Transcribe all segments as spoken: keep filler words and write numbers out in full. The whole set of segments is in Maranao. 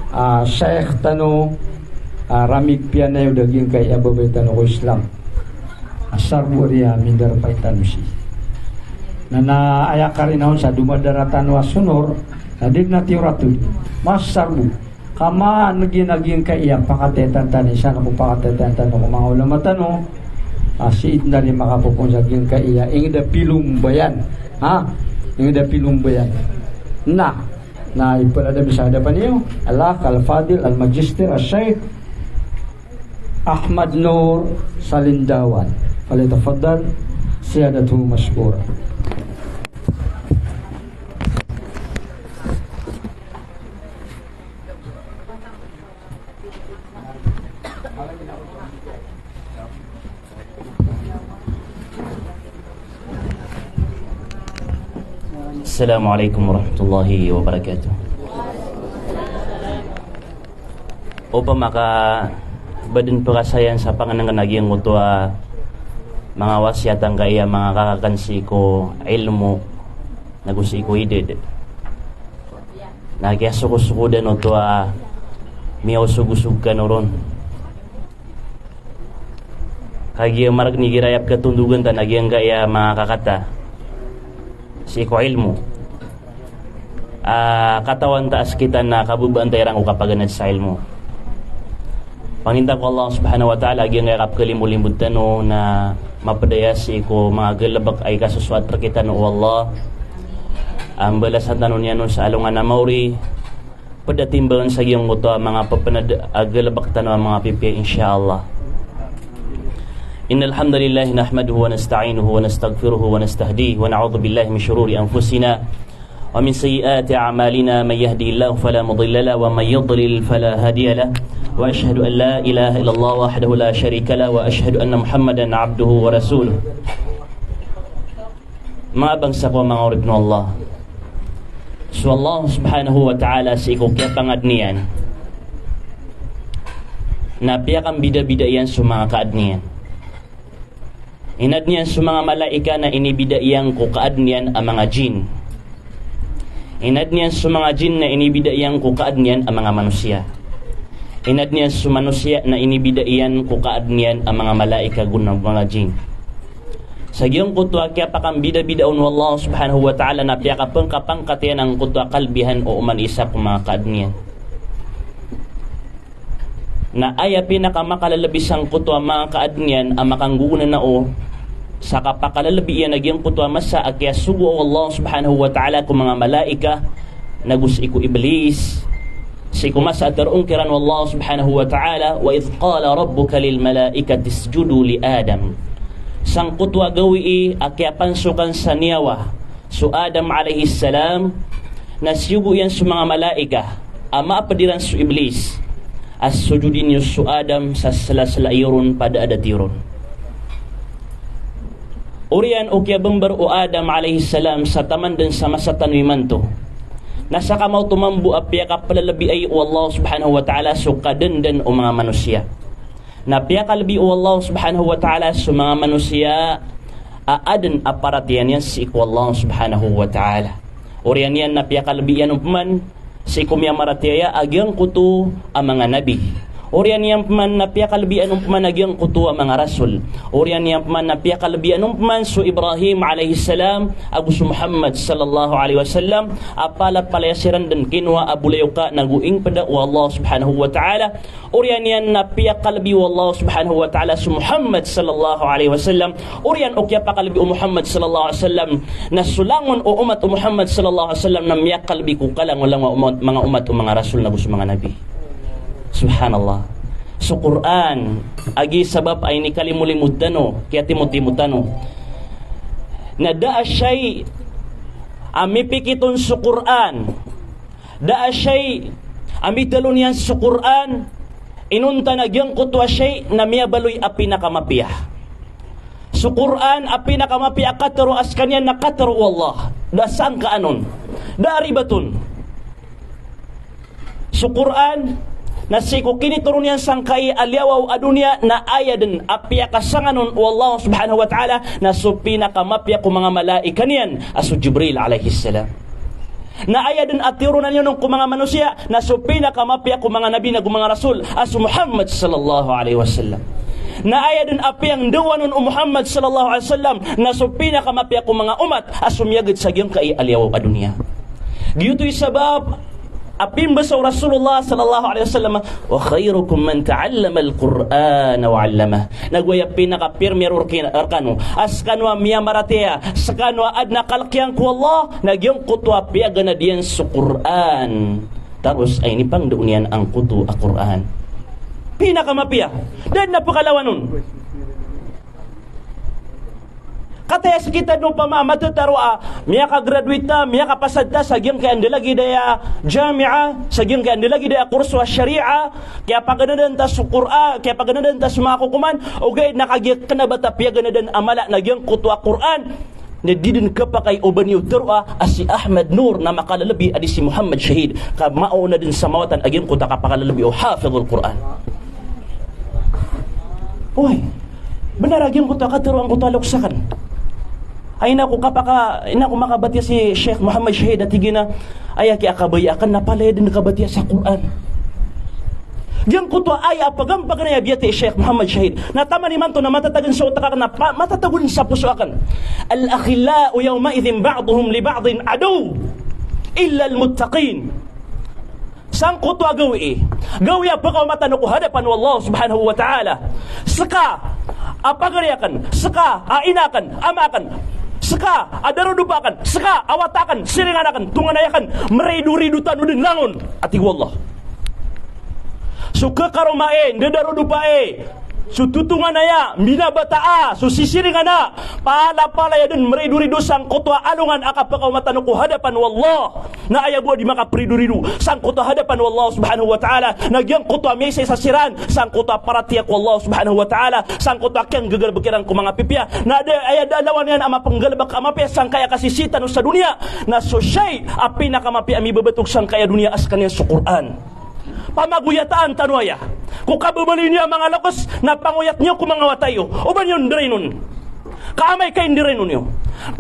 A, Sheikh tano, a, ramig piyanay o da giyangkai a babay tano ko Islam. A, sarbo ari a mindarpa i tano sii. Na, na aya karina on sa domadara tano a sonor, na di na tiyoratod. Masarbo. Ka maan giyangkai a pakatiyatan tano, isa na ko pakatiyatan tano ko manga ulama tano, a, sii dn ari makapopoon sa giyangkai a ingd a pilombayan. Ha? Ingd a pilombayan. Na, Na ipalad a bisa hadapan iyo, Al-Akh Al-Fadil Al-Magister Al-Sheikh Ahmad Nur Salindawan. Falyatafaddal siyadatuhu mashkura. Assalamu alaikum warahmatullahi wabarakatuh. Opama ka ba dn pkasayan sa pangnngkn a giyangkoto a manga wasiyat angkaya manga kakakan sii ko ilmo nago sii ko idad. Na kiyasokosokodan oto a miyaosogosog kano ron. Kagiya margn igira aya pkatondogan ta na giyangkaya manga kakata sii ko ilmo. A, katawan ta a skita na kababaan ta iran ko kapaganad sa ilmo. Pangninta ko Allah subhanahu wa ta'ala a giyangkaya kapkalimolimod tano na mapd aya sii ko manga galbk a ikasosoat rktano o Allah. A mbalasan tano niyan on sa alongan a maori. Pd a timbangan sa giyangkoto a manga pphanad a galbk tano a manga pipiya, insha Allah. Innal hamdalillah nahmaduhu wa nasta'inuhu wa nastaghfiruhu wa nastahdihi wa na'udhu billahi min shururi anfusina wa min sayyiati a'malina, man yahdihillahu fala mudilla lahu wa man yudlil fala hadiya lahu. Wa ashhadu an la ilaha illallah wahdahu la sharika lahu wa ashhadu anna Muhammadan abduhu wa rasuluh. Manga bangsa ko a manga oripn o Allah. So Allah subhanahu wa ta'ala sii ko kiyapangadn iyan na piyakambidabida iyan so manga kaadn iyan. Inadn iyan so manga malaika na inibida iyan ko kaadn iyan a manga jin. Inadn iyan so manga jin na inibida iyan ko kaadn iyan a manga manosiya. Inadn iyan so manosiya na inibida iyan ko kaadn iyan a manga malaika go na manga jin. Sa giyangkoto a kiyapakambidabida on o Allah subhanahu wa ta'ala na piyakapngkapangkat iyan angkoto a kalbihan o oman isa ko manga kaadn iyan. Na aya pinakamakalalabi sangkoto a manga kaadn iyan a makanggogonanao sa kapakalalabi iyan a giyangkoto a masa a kiyasogo o Allah subhanahu wa ta'ala ko manga malaika nago sii ko Iblis. Sii ko masa a tharoon kiran o Allah subhanahu wa ta'ala, "Wa idh qala rabbuka lil malaikati isjudu li Adam." Sangkoto a gawii a kiyapansokan sa niyawa so Adam alayhis salam, na siyogo iyan so manga malaika a maapd iran so Iblis a sojodi niyo so Adam sa slasla iyo ron pd a dati ron. Oriyan o kiyabmbr o Adam alayhis salam sa taman dn sa masa tano imanto na sakamaoto mambo a piyakaplalabiay o Allah subhanahu wa ta'ala so kadndn o manga manosiya. Na piyakalabi o Allah subhanahu wa ta'ala so manga manosiya a adn a paratiyaya niyan sii ko Allah subhanahu wa ta'ala. Oriyan iyan na piyakalabi iyan on pman sii ko miyamaratiyaya a giyangkoto a manga nabi. Oriyan iyan pman na piyakalabi iyan on pman a giyangkoto a manga rasul. Oriyan iyan pman na piyakalabi iyan on pman so Ibrahim alayhis salam ago so Muhammad sallallahu alayhi wasallam a palapalaya siran dn kinowa a bolayoka nago ingpda o Allah subhanahu wa ta'ala. Oriyan iyan na piyakalabi o Allah subhanahu wa ta'ala so Muhammad sallallahu alayhi wasallam. Oriyan o kiyapakalabi o Muhammad sallallahu alayhi wasallam na so langon o omat o Muhammad sallallahu alayhi wasallam na miyakalabi ko kalangolangowa a omat, manga omat o manga rasul nago so manga nabi. Subhanallah. So Qur'an, a giya sabap a inikalimolimod tano, kiyatimotimo tano, na da a shay a mipikit on so Qur'an. Da a shay a mitalo niyan so Qur'an, inonta na giyangkoto a shay na miyabaloy a pinakamapiya. So Qur'an a pinakamapiya a katharo a skaniyan na katharo o Allah. Da a sangkaan on. Da a ribat on. So Qur'an na sii ko kinitoro niyan sangkai a liyawaw a doniya na aya dn a piyakasangan on o Allah subhanahu wa ta'ala na so pinakamapiya ko manga malaika niyan a so Jibril alayhis salam. Na aya dn a tiyoronan iyan on ko manga manosiya na so pinakamapiya ko manga nabi nago manga rasul a so Muhammad sallallahu alaihi wasallam. Na aya dn a piyangndao on o Muhammad sallallahu alaihi wasallam na so pinakamapiya ko manga omat a somiyagad sa giyangkai a liyawaw a doniya. Giyoto i sabap a pimbasa o Rasulullah sallallahu alaihi wasallam, "Wa khairukum man ta'allamal Qur'ana wa 'allamah." Nago aya pinakapirmiro rkina, rkano, a skano a miyamaratiyaya, skano a adn a kalk iyan ko Allah, na giyangkoto a piyaganad iyan so Qur'an. Taros a inipangndao niyan angkoto a Qur'an. Pinakamapiya. Da dn a pkalawan on. Kataya skita dn opama a mathataro a miyakagraduate ta, miyakapasad ta sa giyangkai a ndalagid aya jami'ah, sa giyangkai a ndalagid aya kurso a shari'ah, kiyapaganadan ta so Qur'an, kiyapaganadan ta so manga kokoman, ogaid na kagiya kna ba ta piyaganadan a mala na giyangkoto a Qur'an, na di dn kapakay o ba niyo tharoa a si Ahmad Noor na makalalabi a di si Muhammad Shahid, ka maona dn sa mawatan a giyangkoto a kapakalalabi o hafidhul Qur'an. Oway. Bnar a giyangkoto a katharo angkoto a loks akn. Ay, ino ko kapaka, ino ko makabatiya si Sheikh Muhammad Shahid a tig iyan a aya kiyakabaya akn na palaya dn kabatiya sa Qur'an. Giyangkoto a aya a pagampagan aya biyatiya i Sheikh Muhammad Shahid. Na taman imanto na matatagan sa otak akn na pa, matatagan sa poso akn. "Al-akhillau yawma'idhin ba'duhum li ba'din aduww illa al-muttaqin." Sangkoto a gawii, gawii a pkaoma tano ko hadapan o Allah subhanahu wa ta'ala. Ska a pagari akn, ska a ina akn, ama akn, ska a darodopa akn, ska a wata akn, siringan akn, tonganay akn, mridorido tano dn langon, a tig o Allah. So khakaroma i, ndadarodopa i, so totonganay a, mbinabataa, so sisiringan a, palapalaya dn mridorido sangkoto a alongan a kapkaoma tano ko hadapan o Allah. Na aya bo a di makapridorido sangkoto a hadapan o Allah subhanahu wa ta'ala, na giyangkoto a miyaisa-isa siran sangkoto a paratiyaya ko Allah subhanahu wa ta'ala, sangkoto a kiyanggagalbk iran ko manga pipiya. Na da, aya da a lawan iyan a mapnggalbk a mapiya sangkaya kasisii tano sa doniya, na so shay a pinakamapiya a mibabatog sangkaya doniya a skaniyan so Qur'an. Pamagoyataan tano aya. Ko kababaloy niyo a manga loks na pangoyat niyo ko manga wata iyo. O ba niyo ndirayn on. Ka amay ka indirayn on iyo,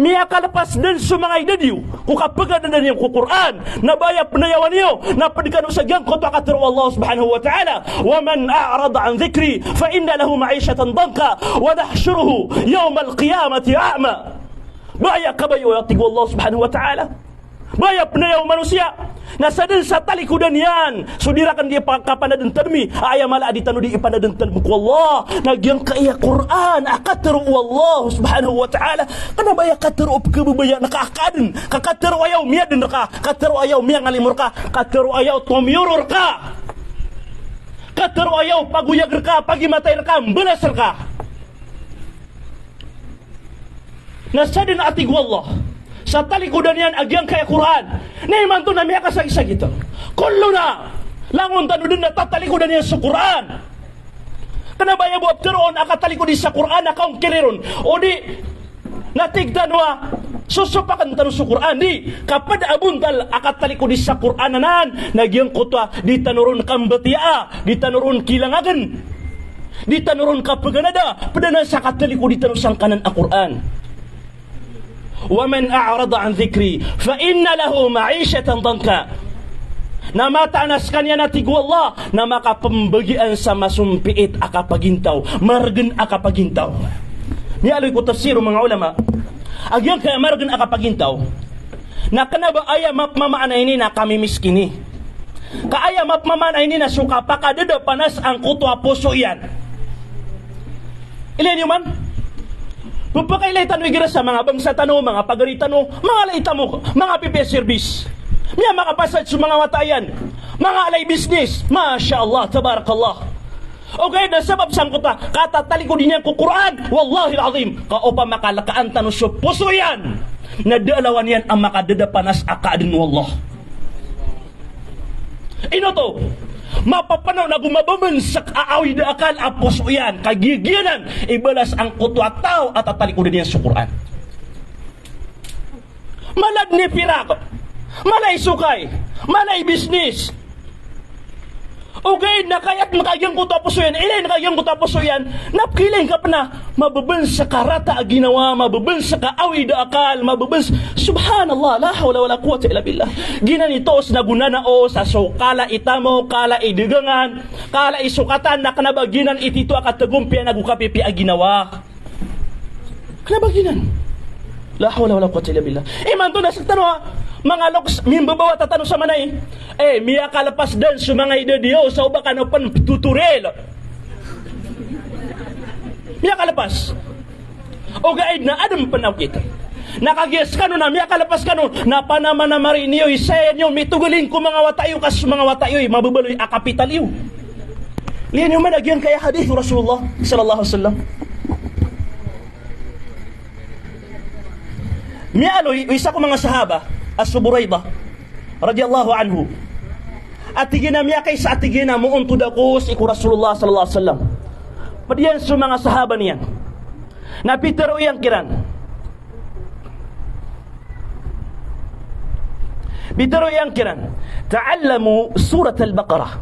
miyakalpas dn so manga idad iyo ko kapaganadan iyo ko Qur'an. Na ba aya pnayawan iyo na pd kano sa giyangkoto a katharo o Allah subhanahu wa ta'ala, "Wa man a'rada an dhikri fa inna lahu ma'ishatan danka wa nahshuruhu yawmal qiyamati a'ma." Ba aya kabaya o, a tig o Allah subhanahu wa ta'ala. Ba aya pnaya o manosiya na sadn sa talikodan iyan so di rakn di pa-, kapanadn tadmi, a aya mala a di tano di ipanadn tadm ko Allah, na giyangkaya Qur'an a katharo o Allah subhanahu wa ta'ala. Kna ba aya katharo o pkhababayaan ka a kaadn, ka katharo aya o miyadn rka, katharo aya o miyangalimo rka, katharo aya o tomiyoror ka, katharo aya o pagoyag rka, pagimatay rka, mbalas rka. Na sadn, a tig o Allah, sa talikodan iyan a giyangkaya Qur'an. Na imanto na miyakasagisagit. Kulluna, langon tano dn na tatalikodan iyan so Qur'an. Kna ba aya bo a ptharoon a katalikodi sa Qur'an a kaongkir iron. O di, na tig tano a sosopakn tano so Qur'an. Di, ka pd a bontal a katalikodi sa Qur'an anan, na giyangkoto a di tano ron kambatiyaa, di tano ron kilangagn. Di tano ron kapaganada, pd anan sa katalikodi tano sangkanan a Qur'an. "Wa man a'rada an dhikri fa inna lahu ma'ishatan danka." Na mataan a skaniyan, a tig o Allah, na makapmbagian sa masompiit a kapagintaw, margn a kapagintaw. Miyaaloy ko tafsir o manga ulama a giyangkaya margn a kapagintaw na kna ba aya mapmamaana ini na kamimiskini. Ka aya mapmamaana ini na so kapakadadapanas angkoto a poso iyan. Ilay niyo man. Pphakailay tano igira sa manga bangsa tano, manga pagari tano, manga alay tamo, manga pipiya service. Miyamakapasad so manga wata iyan. Manga alay business. Masha Allah, tabarakallah. Ogaid na sabap sangkoto a katatalikodi niyan ko Qur'an, wallahil azim, ka opama ka lkaan tano so poso iyan, na da a lawan iyan a makadadapanas a kaadn o Allah. Ino oto? Mapapanaw nago mababnsek a awid a akal a poso iyan, ka giyagiyanan i balas angkoto a taw a tatalikodan iyan so Qur'an. Mala dn i pirak, mala i sokay, mala i business. Ogaid na kayat maka giyangkoto a poso iyan, ilay na ka giyangkoto a poso iyan, na pkhailay ngka pn a mababnsek a rata a ginawa, mababnsek a awid a akal, mababnsek Subhanallah, la hawla wala quwwata illa billah. Giyanan i toos na gonanao sa so kala i tamo, kala i dagangan, kala i sokatan, na kena ba giyanan i tito a katagompiya ago kapipiya a ginawa. Kena ba giyanan. La hawla wala quwwata illa billah. Imanto na sektano a manga loks, mimbebawata tano sa manay. Eh, miyakalepas den so manga idad iyo sa oba kano pen tuturil. Miyakalepas. Ogaid na aden pen okit. Na kagiya sekano na miyakalepas kano, na panamanamari niyo i saya niyo mitogalin ko manga wata iyo, ka so manga wata iyo i mabebaloy a kapital iyo. Liyan iyo man a giyangkaya hadith o Rasulullah sallallahu alaihi wasallam. Miyaaloy o isa ko manga sahaba, a so Buraidah radhiyallahu anhu. A tig iyan a miyakaisa a tig iyan a moontod ako sii ko Rasulullah sallallahu alaihi wasallam. Ped iyan so manga sahaba niyan. Na pitero iyan kiran. Pitero iyan kiran, "Ta'allamu Surat Al-Baqarah."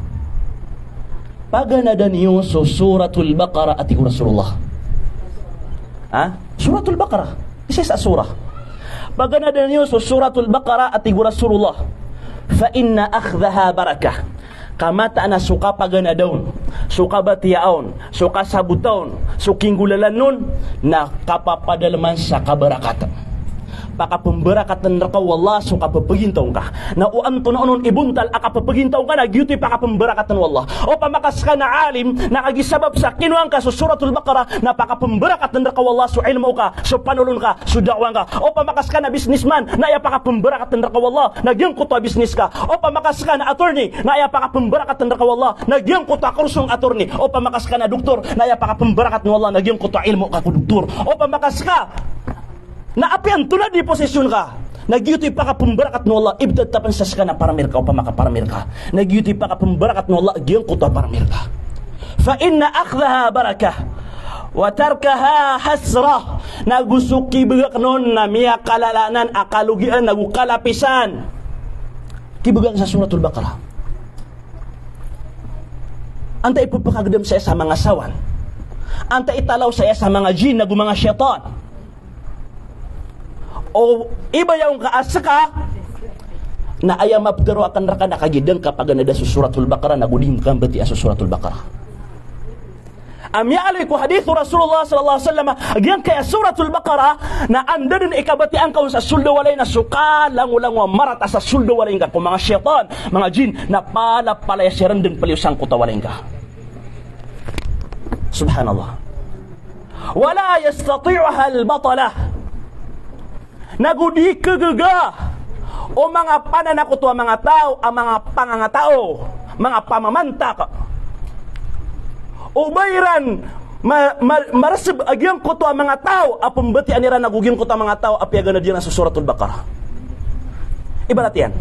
Paganada niyo so Suratul Baqarah, a tig o Rasulullah. Ha? Suratul Baqarah. Isa sa surah. Paganada niyo so Suratul Baqarah, a tig o Rasulullah. "Fa inna akhdaha barakah." Ka mataan a so kapaganada on, so kabatiyaa on, so kasabota on, so kinggolalan on, na kapapadaleman sa kabarakatan. Pakapembarakatan reka o Allah so kapepegintaw ngka. Na o antonaa on i bontal a kapepegintaw ngka na giyoto i pakapembarakatan o Allah. Opama ka seka na alim, na kagiya sabap sa kinowa ngka so Suratul Baqarah, na pakapembarakatan reka o Allah so ilmo ka, so panolon ka, so da'wah ngka. Opama ka seka na businessman, na aya pakapembarakatan reka o Allah na giyangkoto a business ka. Opama ka seka na attorney, na aya pakapembarakatan reka o Allah na giyangkoto a kurso ngka attorney. Opama ka seka na doktor, na aya pakapembarakatan o Allah na giyangkoto a ilmo ka ko doktor. Opama ka seka na apiya antonaa di posisyon ka, na giyoto i pakapembarakatan o Allah, ibtad tapen sa seka na paramir ka, opama ka paramir ka. Na giyoto i pakapembarakatan o Allah giyangkoto a paramir ka. "Fa inna akhdaha barakah, wa tarkaha hasrah." Na go so kibegak on na miyakalalanan a kalogian, na go kalapisan. Kibegak sa Suratul Baqarah. Antaa i pepekagedam saya sa manga sawan. Antaa i talaw saya sa manga jin, na go manga shaytan. O ibayaw ngka a seka, na aya mapetero aken reka na kagiya da ngka paganada so Suratul Baqarah, na go di ngka mbatiya so Suratul Baqarah. A miyaaloy ko hadith o Rasulullah sallallahu alaihi wasallam, a giyangkaya Suratul Baqarah, na anda den i kabatiya ngka on sa soled a walay na so kalangolango a marata sa soled a walay ngka ko manga shaytan, manga jin, na palapalaya siran den peliyo sangkoto a walay ngka. Subhanallah. "Wala yastati'uha al-batalah." Na go di kegaga o manga pananakoto a manga taw, a manga pangangatao, manga pamamantak. O ba iran ma-, ma-, mareseb a giyangkoto a manga taw a pembatiyaan iran ago giyangkoto a manga taw a piyaganad iran so Suratul Baqarah. Ibarat iyan,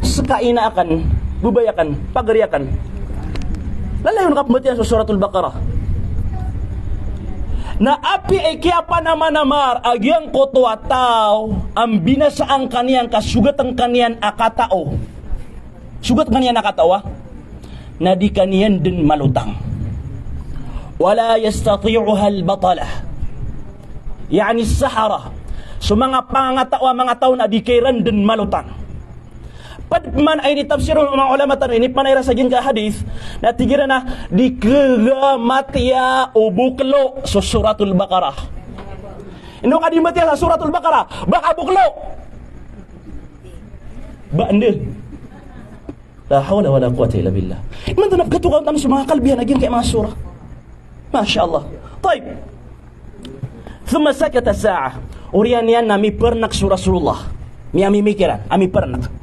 seka ina aken, bebay aken, pagari aken, lalayon ka pembatiyaan so Suratul Baqarah. Na apiya i kiyapanamanamar a giyangkoto a taw a mbinasaan ka niyan ka sogaten ka niyan a katao. Sogaten ka niyan a katao, a, na di ka niyan den malotang. "Wala yastati'uha al-batalah." Ya'ni as-saharah. So manga pangangatao a manga taw na di ka iran den malotang. Ped man a initafsir o manga ulama tano, inipamana iran sa giyangkaya hadith, na tig iran a di kegaga matiya o bokelo so Suratul Baqarah. Ino ka di matiya sa Suratul Baqarah? Ba ka bokelo. Ba anda. La hawla wala quwwata illa billah. Imanto na pegatokawan tano so manga kalbihan a giyangkaya manga surah. Masha Allah. Tayyib. Thumma sakata sa'ah. Oriyan iyan na miperenek so Rasulullah. Miyamimikiran, a miperenek.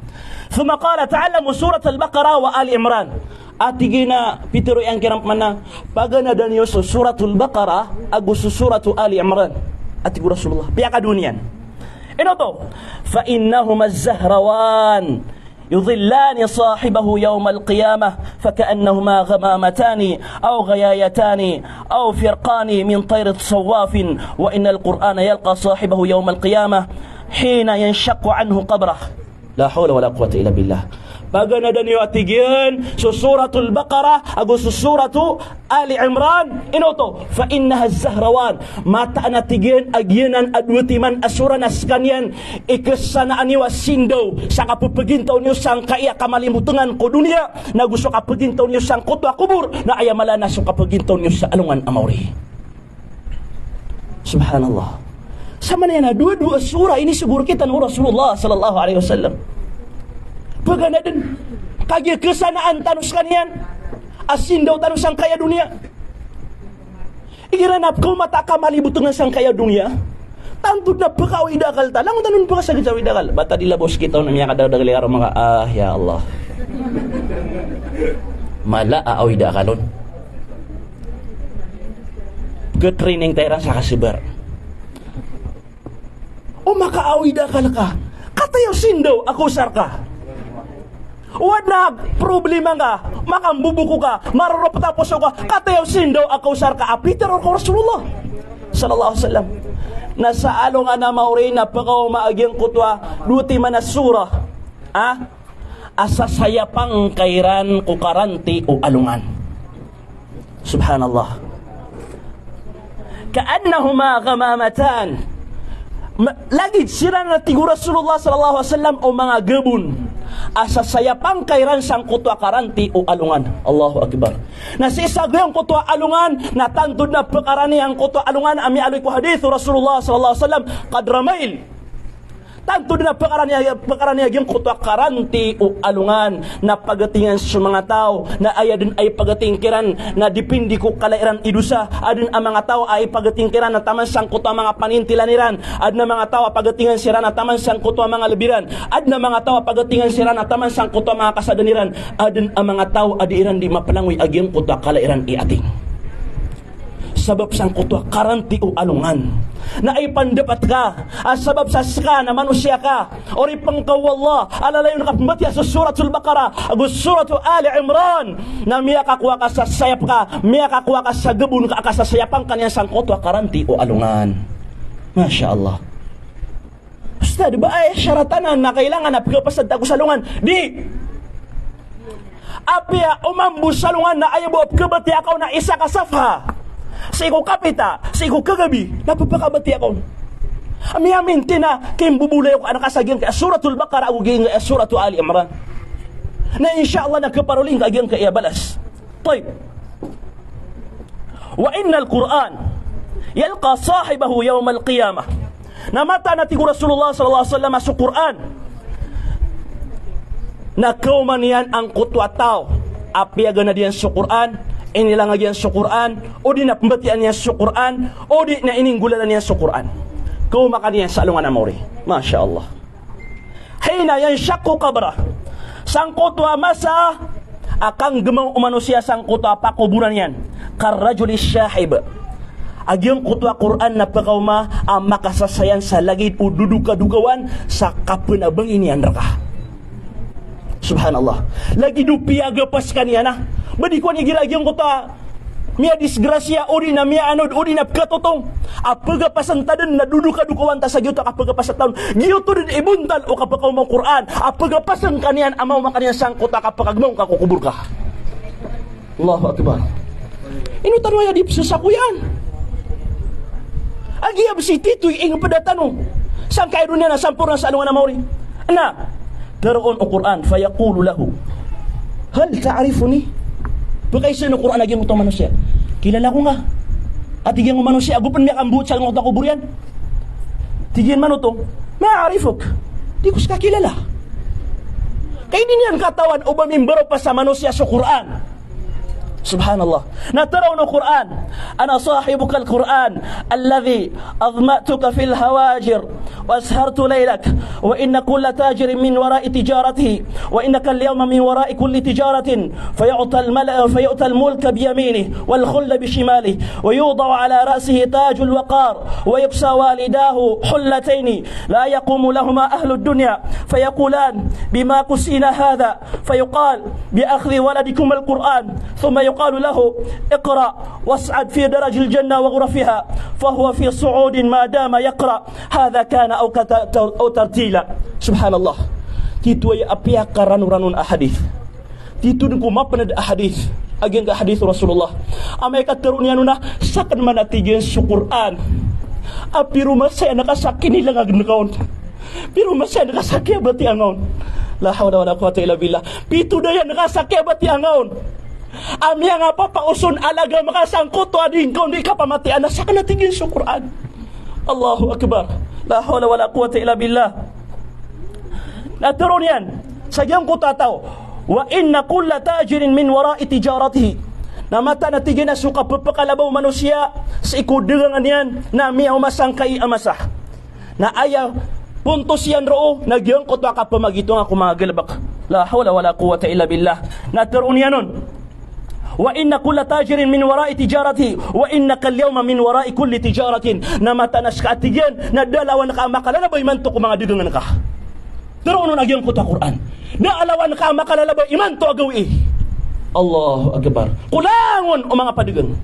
Thumma qala, "Ta'allamu Surat Al-Baqarah wa Ali Imran." A tig iyan a pitero iyan kiran pman a paganada niyo so Suratul Baqarah ago so Suratu Ali Imran. A tig o Rasulullah. Piyakadoon iyan. Ino oto? "Fa innahuma az-zahrawan." "Yudhillani sahibahu yawmal qiyamah, faka'annahuma ghamamatan, aw ghayayatan, aw firqan min tayrin sawwafin, wa innal Qur'ana yalqa sahibahu yawmal qiyamah, hina yanshaqqu anhu qabruh." La hawla wala quwwata illa billah. Paganadn iyo a tig iyan so Suratul Baqarah ago so Suratu Ali Imran. Ino oto? Fa innaha zahrawan. Mataan a tig iyan a giyanan a dowa timan a sura na skaniyan i khasanaan iyo a sindaw sa kapphagintaw niyo sangkai a kamalimotengan ko doniya, na go so kapphagintaw niyo sangkoto a kobor, na aya mala na so kapphagintaw niyo sa alongan a maori. Subhanallah. Samanaya na dowa-dowa sura inisogo rktano o Rasulullah sallallahu alaihi wasallam. Paganadn, kagiya khasanaan tano skaniyan a sindaw tano sangkai a doniya. Igira na pkaoma ta kamalimotengan sangkai a doniya, tanto dn a pkaawida akal ta. Langon tano pkasagad sa awida akal. Ba ta di labaw skita on a miyakadagdagal i karo maka, ah, ya Allah. Mala a awida akal on. Pkhatraining ta iran sa kasabar. O makaawida akal ka, kataya o sindaw a kaosar ka. O adn a problema ngka, makamboboko ka, marorop a poso ka, kataya o sindaw a kaosar ka, a pitharo rka o Rasulullah sallallahu alaihi wasallam. Na sa alongan a maori na pkaoma a giyangkoto a dowa timan a sura, ah, a sasayapang ka iran ko karanti o alongan. Subhanallah. Ka'annahuma ghamamatan. Ma-, lagid siran, a tig o Rasulullah sallallahu alaihi wasallam, o manga gabon a sasayapang ka iran sangkoto a karanti o alongan. Allahu Akbar. Na sii sa giyangkoto a alongan, na tanto dn a pkarani angkoto a alongan a miyaaloy ko hadith o Rasulullah sallallahu alaihi wasallam, qadra mail. Tanto dn a pkarani, pkarani a giyangkoto a karanti o alongan, na pagatingan so manga taw, na aya dn a ipagating kiran, na dipindi ko kala iran i dosa. Adn a manga taw a ipagating kiran na taman sangkoto a manga panintilan iran. Adn a manga taw a pagatingan siran na taman sangkoto a manga lbi ran. Adn a manga taw a pagatingan siran na taman sangkoto a manga kasadan iran. Adn a manga taw a di iran di maplangoy a giyangkoto a kala iran i ating. Sabap sangkoto a karanti o alongan. Na aya pandapat ka a sabap sa ska na manosiya ka, oripn ka o Allah, a lalayon ka pmbatiya so Suratul Baqarah ago Suratu Ali Imran, na miyakakowa ka sa sayap ka, miyakakowa ka sa gabon ka a kasasayapang ka niyan sangkoto a karanti o alongan. Masha Allah. Ustad, ba aya syarat anan na kailangan a pkhapasad ta ko salongan? Di. Apiya o mambo salongan na aya bo a pkhabatiya ka on na isa ka safha sii ko kapita, sii ko kagabi, na pphakabatiya ka on. Miyamintin a kimbobolayoka a na ka sa giyangkai a Suratul Baqarah ago giyangkai a Suratu Ali Imran. Na insha Allah na khaparoli ngka a giyangkai a balas. Tayyib. Wa innal Qur'an yalqa sahibahu yawmal qiyamah. Na mataan a tig o Rasulullah sallallahu alaihi wasallam a so Qur'an na kaoma niyan angkoto a taw a piyaganad iyan so Qur'an, inilangag iyan so Qur'an, odi na pmbatiyaan iyan so Qur'an, odi na ininggolalan iyan so Qur'an. Kaoma ka niyan sa alongan a maori. Masha Allah. Hina yanshaqqu qabrah. Sangkoto a masa a kanggmaw o manosiya sangkoto a pakoboran iyan. Karrajuli shahib. A giyangkoto a Qur'an na pkaoma a makasasayan sa lagid o dodokadokawan sa kapnabangin iyan rka. Subhanallah. Lagid o piyagapas ka niyan a. Ba di ko nigira a giyangkoto a miyadisgrasya, odi na miyaanod, odi na pkatotong. A pgapasn ta dn na dodokadokawan ta sa giyoto a kapgapasn ta on. Giyoto dn i bontal o kapkaoma o Qur'an. A pgapasn ka niyan a maoma ka niyan sangkoto a kapkagmaw ngka ko kobor ka. Allahu Akbar. Ino tano aya di pzasakoyan? A giya bs i tito i ingpda tano sangkai a doniya na samporna sa alongan a maori. Na tharoon o Qur'an, fayaqulu lahu, "Hal ta'rifuni?" Pkaisa o Qur'an a giyangkoto a manosiya, "Kilala ko nga?" A tig iyan o manosiya, ago pn miyakamboot sa giyangkoto a kobor iyan. Tig iyan man oto, "Ma a'rifuk." Di ko ska kilala. Ka di niyan katawan o ba mimbarapas a manosiya so Qur'an. Subhanallah. Na tharoon o Qur'an, "Ana sahibukal Qur'an alladhi adhma'tuka fil hawajir wa ashartu laylak, wa inna kulla tajirin min wara'i tijaratihi, wa innaka al-yawma min wara'i kulli tijaratin, fayu'tal mal-, fayu'tal mulka biyaminihi wal khulda bishimalihi, wa yuda'u ala ra'sihi tajul waqar, wa yuksa walidahu hullatayni la yaqumu lahuma ahlud dunya, fayaqulan, bima kusina hadha?" فيقال بأخذ ولدكما القرآن، ثم يقال له: اقرأ واصعد في درج الجنة وغرفها، فهو في صعود ما دام يقرأ، هذا كان أو كت-، أو ترتيلا. Subhanallah. Tito aya a piyakaranoranon a hadith. Tito dn ko mapnd a hadith. A giyangkai a hadith o Rasulullah. Amay ka tharoon iyan on a sakn man a tig iyan so Qur'an a piromasaya ngka sa kinilangagn ka on. Piromasaya ngka sa kiyabatiya ngka on. La hawla wala quwwata illa billah. Pitodayan ngka sa kiyabatiya ngka on. A miyangapapao so lagam ka sangkoto a di ngka on di kapamatiyaan a sakn a tig iyan so Qur'an. Allahu Akbar. La hawla wala quwwata illa billah. Na tharoon iyan sa giyangkoto a taw, "Wa inna kulla tajirin min wara'i tijaratihi." Na mataan a tig iyan a so kapphakalabaw o manosiya sii ko dagangan iyan na miyaoma sangkai a masa. Na aya pontos iyan roo na giyangkoto a kapamagitonga ko manga galbk. La hawla wala quwwata illa billah. Na tharoon iyan on, "Wa inna kulla tajirin min wara'i tijaratihi, wa innaka al-yawma min wara'i kulli tijaratin." Na mataan a ska, a tig iyan, na da a lawan ka a makalalabay imanto ko manga dagangan ka. Tharoon on a giyangkoto a Qur'an. Da a lawan ka a makalalabay imanto a gawii. Allahu Akbar. Ko langon o manga padagang.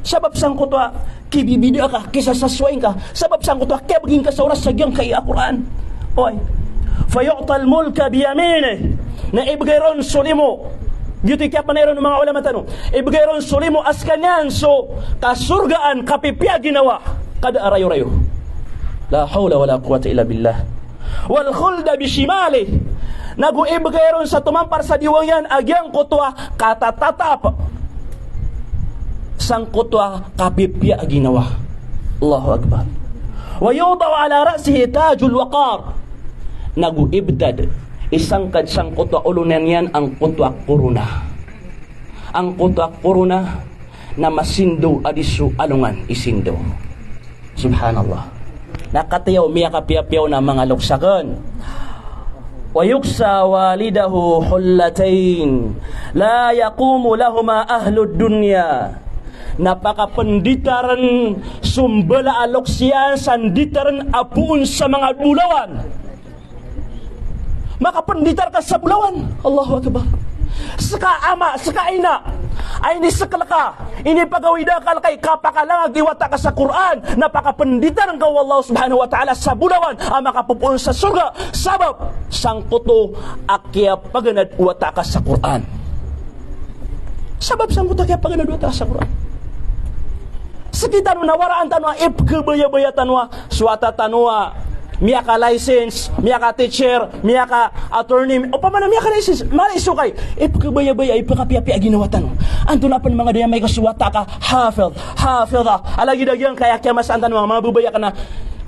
Sabap sangkoto a kibibida ka, kisasasway ngka, sabap sangkoto a kiyabgi ngka sa oras sa giyangkai a Qur'an. Oway. "Fayu'tal mulka biyaminihi." Na ibgay ron so limo. Giyoto i kiyapanayaran o manga ulama tano. Ibgay ron so limo a skaniyan so kasorgaan kapipiya a ginawa. Kada a rayorayo. La hawla wala quwwata illa billah. "Wal khulda bishimalihi." Nago ibgay ron sa tomampar sa diwang iyan a giyangkoto a katatatap sangkoto a kapipiya a ginawa. Allahu Akbar. "Wa yuda'u ala ra'sihi tajul waqar." Nago ibtad i sangkad sangkoto a olo niyan iyan angkoto a korona. Angkoto a korona na masindaw a di so alongan i sindaw. Subhanallah. Na katii o miyakapiyapiya on a manga loks akn. "Wa yuksa walidahu hullatayn la yaqumu lahuma ahlud dunya." Na pakapnditaren so mbala a loks iyan sa nditaren a poon sa manga bolawan. Makapnditar ka sa bolawan. Allahu Akbar. Ska ama, ska ina a iniskel ka, inipagawid akal ka i kapakalangag i wata ka sa Qur'an, na pakapnditar ngka o Allah subhanahu wa ta'ala sa bolawan a makapopoon sa sorga, sabap sangkoto a kiyapaganad o wata ka sa Qur'an. Sabap sangkoto a kiyapaganad o wata ka sa Qur'an. Sekitano na waraan tano a ipkhabayabaya tano a so wata tano a miyaka-license, miyaka-teacher, miyaka-attorney, opama na miyaka-license, mala i so kai, ipkhabayabaya, ipkhapiyapiya a ginawa tano. Antonaa pn manga day amay ka so wata ka hafidh, hafidha, a lagid a giyangkaya kiyamasaan tano a mababaya ka na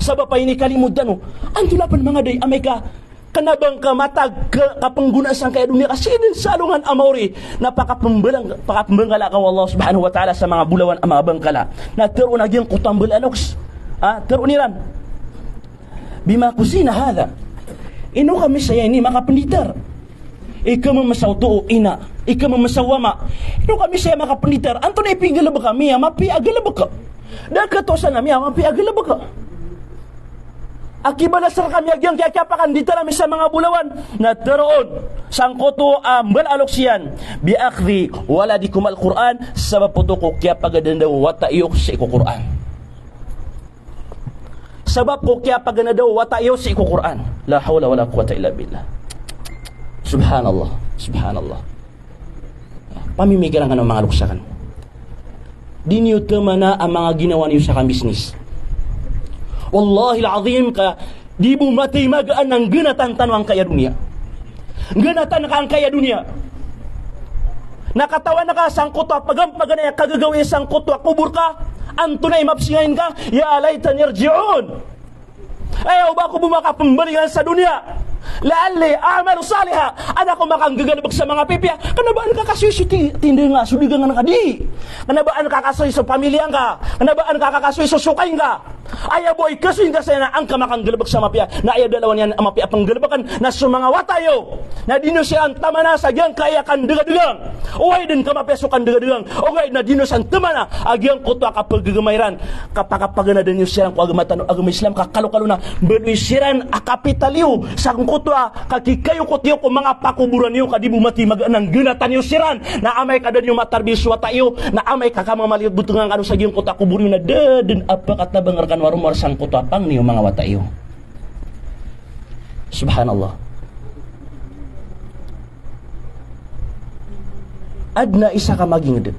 sabap a inikalimod tano. Antonaa pn manga day amay ka kna ba ngka matag ka, kapnggonaan sangkaya doniya ka sii dn sa alongan a maori, na pakapmbalang, pakapmbangkala ka o Allah subhanahu wa ta'ala sa manga bolawan a manga bangkala. Na tharoon a giyangkoto a mbala a loks. Ah, tharoon iran. Bima kuzina hadha. Ino ka misaya ini makapnditar? Ikhamamasa oto o ina, ikhamamasa o ama. Ino ka misaya makapnditar? Antonaa i pinggalbk ami a mapiya a galbk? Da khatosan ami a mapiya a galbk a kibalas rkami a giyangkaya kiyapakanditar ami sa manga bolawan. Na tharoon sangkoto a mbala a loks iyan, "Bi akhdhi waladikumul Qur'an," sabap oto ko kiyapaganada o wata iyo sii ko Qur'an. Sabap ko kiyapaganada o wata iyo sii ko Qur'an. La hawla wala quwwata illa billah. Subhanallah. Subhanallah. Pamimikiran kano manga loks akn. Di niyo tmana a manga ginawa niyo sa kambisnis. Wallahil azim ka di bo matay magaan a nggnatan tano angkaya doniya. Nggnatan ka angkaya doniya. Na katawan ka sangkoto a pagampaganay a kagagawii sangkoto a kobor ka, antonaa i mapsingain ka, "Ya laytani yarji'un." Aya o ba ako bo makapmbalingan sa doniya. "La'alli a'malu saliha." An ako makanggagalbk sa manga pipiya. Kna ba an ka kasoy so ti-, tindanga, so dagangan ka di. Kna ba an ka kasoy so pamilya ngka. Kna ba an ka kasoy so sokay ngka. Aya bo i kasoy ngka saya na an ka makanggalbk sa mapiya. Na aya da a lawan iyan a mapiya a pnggalbkn na so manga wata iyo. Na di niyo siran tmana sa giyangkaya kandagadagang. Oway dn ka mapiya so kandagadagang. Ogaid na di niyo san tmana a giyangkoto a kapagagama iran. Kapakapaganada niyo siran ko agama tano, agama Islam, ka kalokalo na mbaloy siran a kapital iyo sangkoto a kakikayokot iyo ko manga pakoboran iyo ka di bo matay magaan a nggnatan iyo siran. Na amay ka da niyo matarbiya so wata iyo, na amay ka kamamaliyot botongan kano sa giyangkoto a kobor iyo na da dn a pakatabang rkano a romowar sangkoto a pangni o manga wata iyo. Subhanallah. Adn a isa ka magingd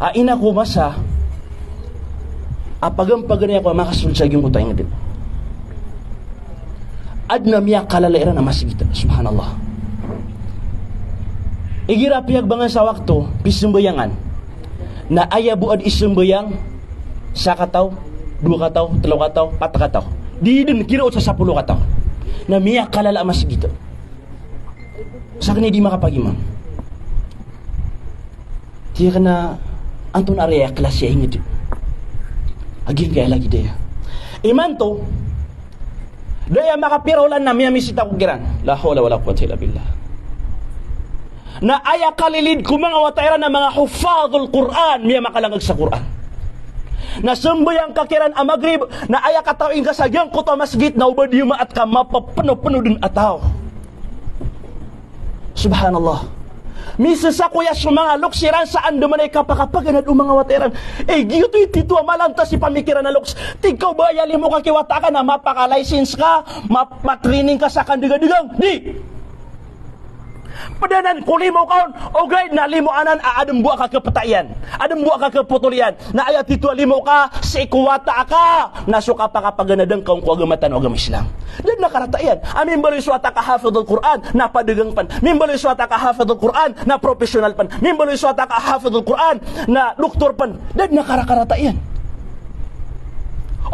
a ina ko masa a pagampaganay ako a makasold sa giyangkoto a ingd. Adn a miyakalala iran a masgit. Subhanallah. Igira piyagbangan sa wakto, pisambayangan. Na aya bo a di sambayang, sakataw, dowa kataw, tlo kataw, pat kataw. Di dn kiraot sa sapolo kataw. Na miyakalala a masgit. Sakn i di makapagimam. Tig iyan a antonaa i klasi a ingd a giyangkaya lagid aya. Imanto, da aya makapira olan na miyamisita ko kiran. La hawla wala quwwata illa billah. Na aya kalilid ko manga wata iran na manga huffadhul Qur'an, miyamakalangag sa Qur'an. Na sambayang ka kiran a Maghrib, na aya katawi ngka sa giyangkoto a masgit na oba di maat ka mapapnopno dn a taw. Subhanallah. Misasakoya so manga loks iran sa andamanaya i kapakapaganad o manga wata iran. Eh, giyoto i tito a malantas i pamikiran a loks. Tig ka oba aya limo ka ki wata ka na mapaka-license ka, map-, matraining ka sa kandagadagang. Di. Pd anan ko limo ka on, ogaid na limo anan a adn bo a kakapta iyan. Adn bo a kakapotol iyan. Na aya tito a limo ka, sii ko wata ka, na so kapakapaganad angka on ko agama tano a agama Islam. Da dn a karata iyan. A mimbaloy so wata ka hafidhul Qur'an, na padagang pn. Mimbaloy so wata ka hafidhul Qur'an, na professional pn. Mimbaloy so wata ka hafidhul Qur'an, na doktor pn. Da dn a karakarata iyan.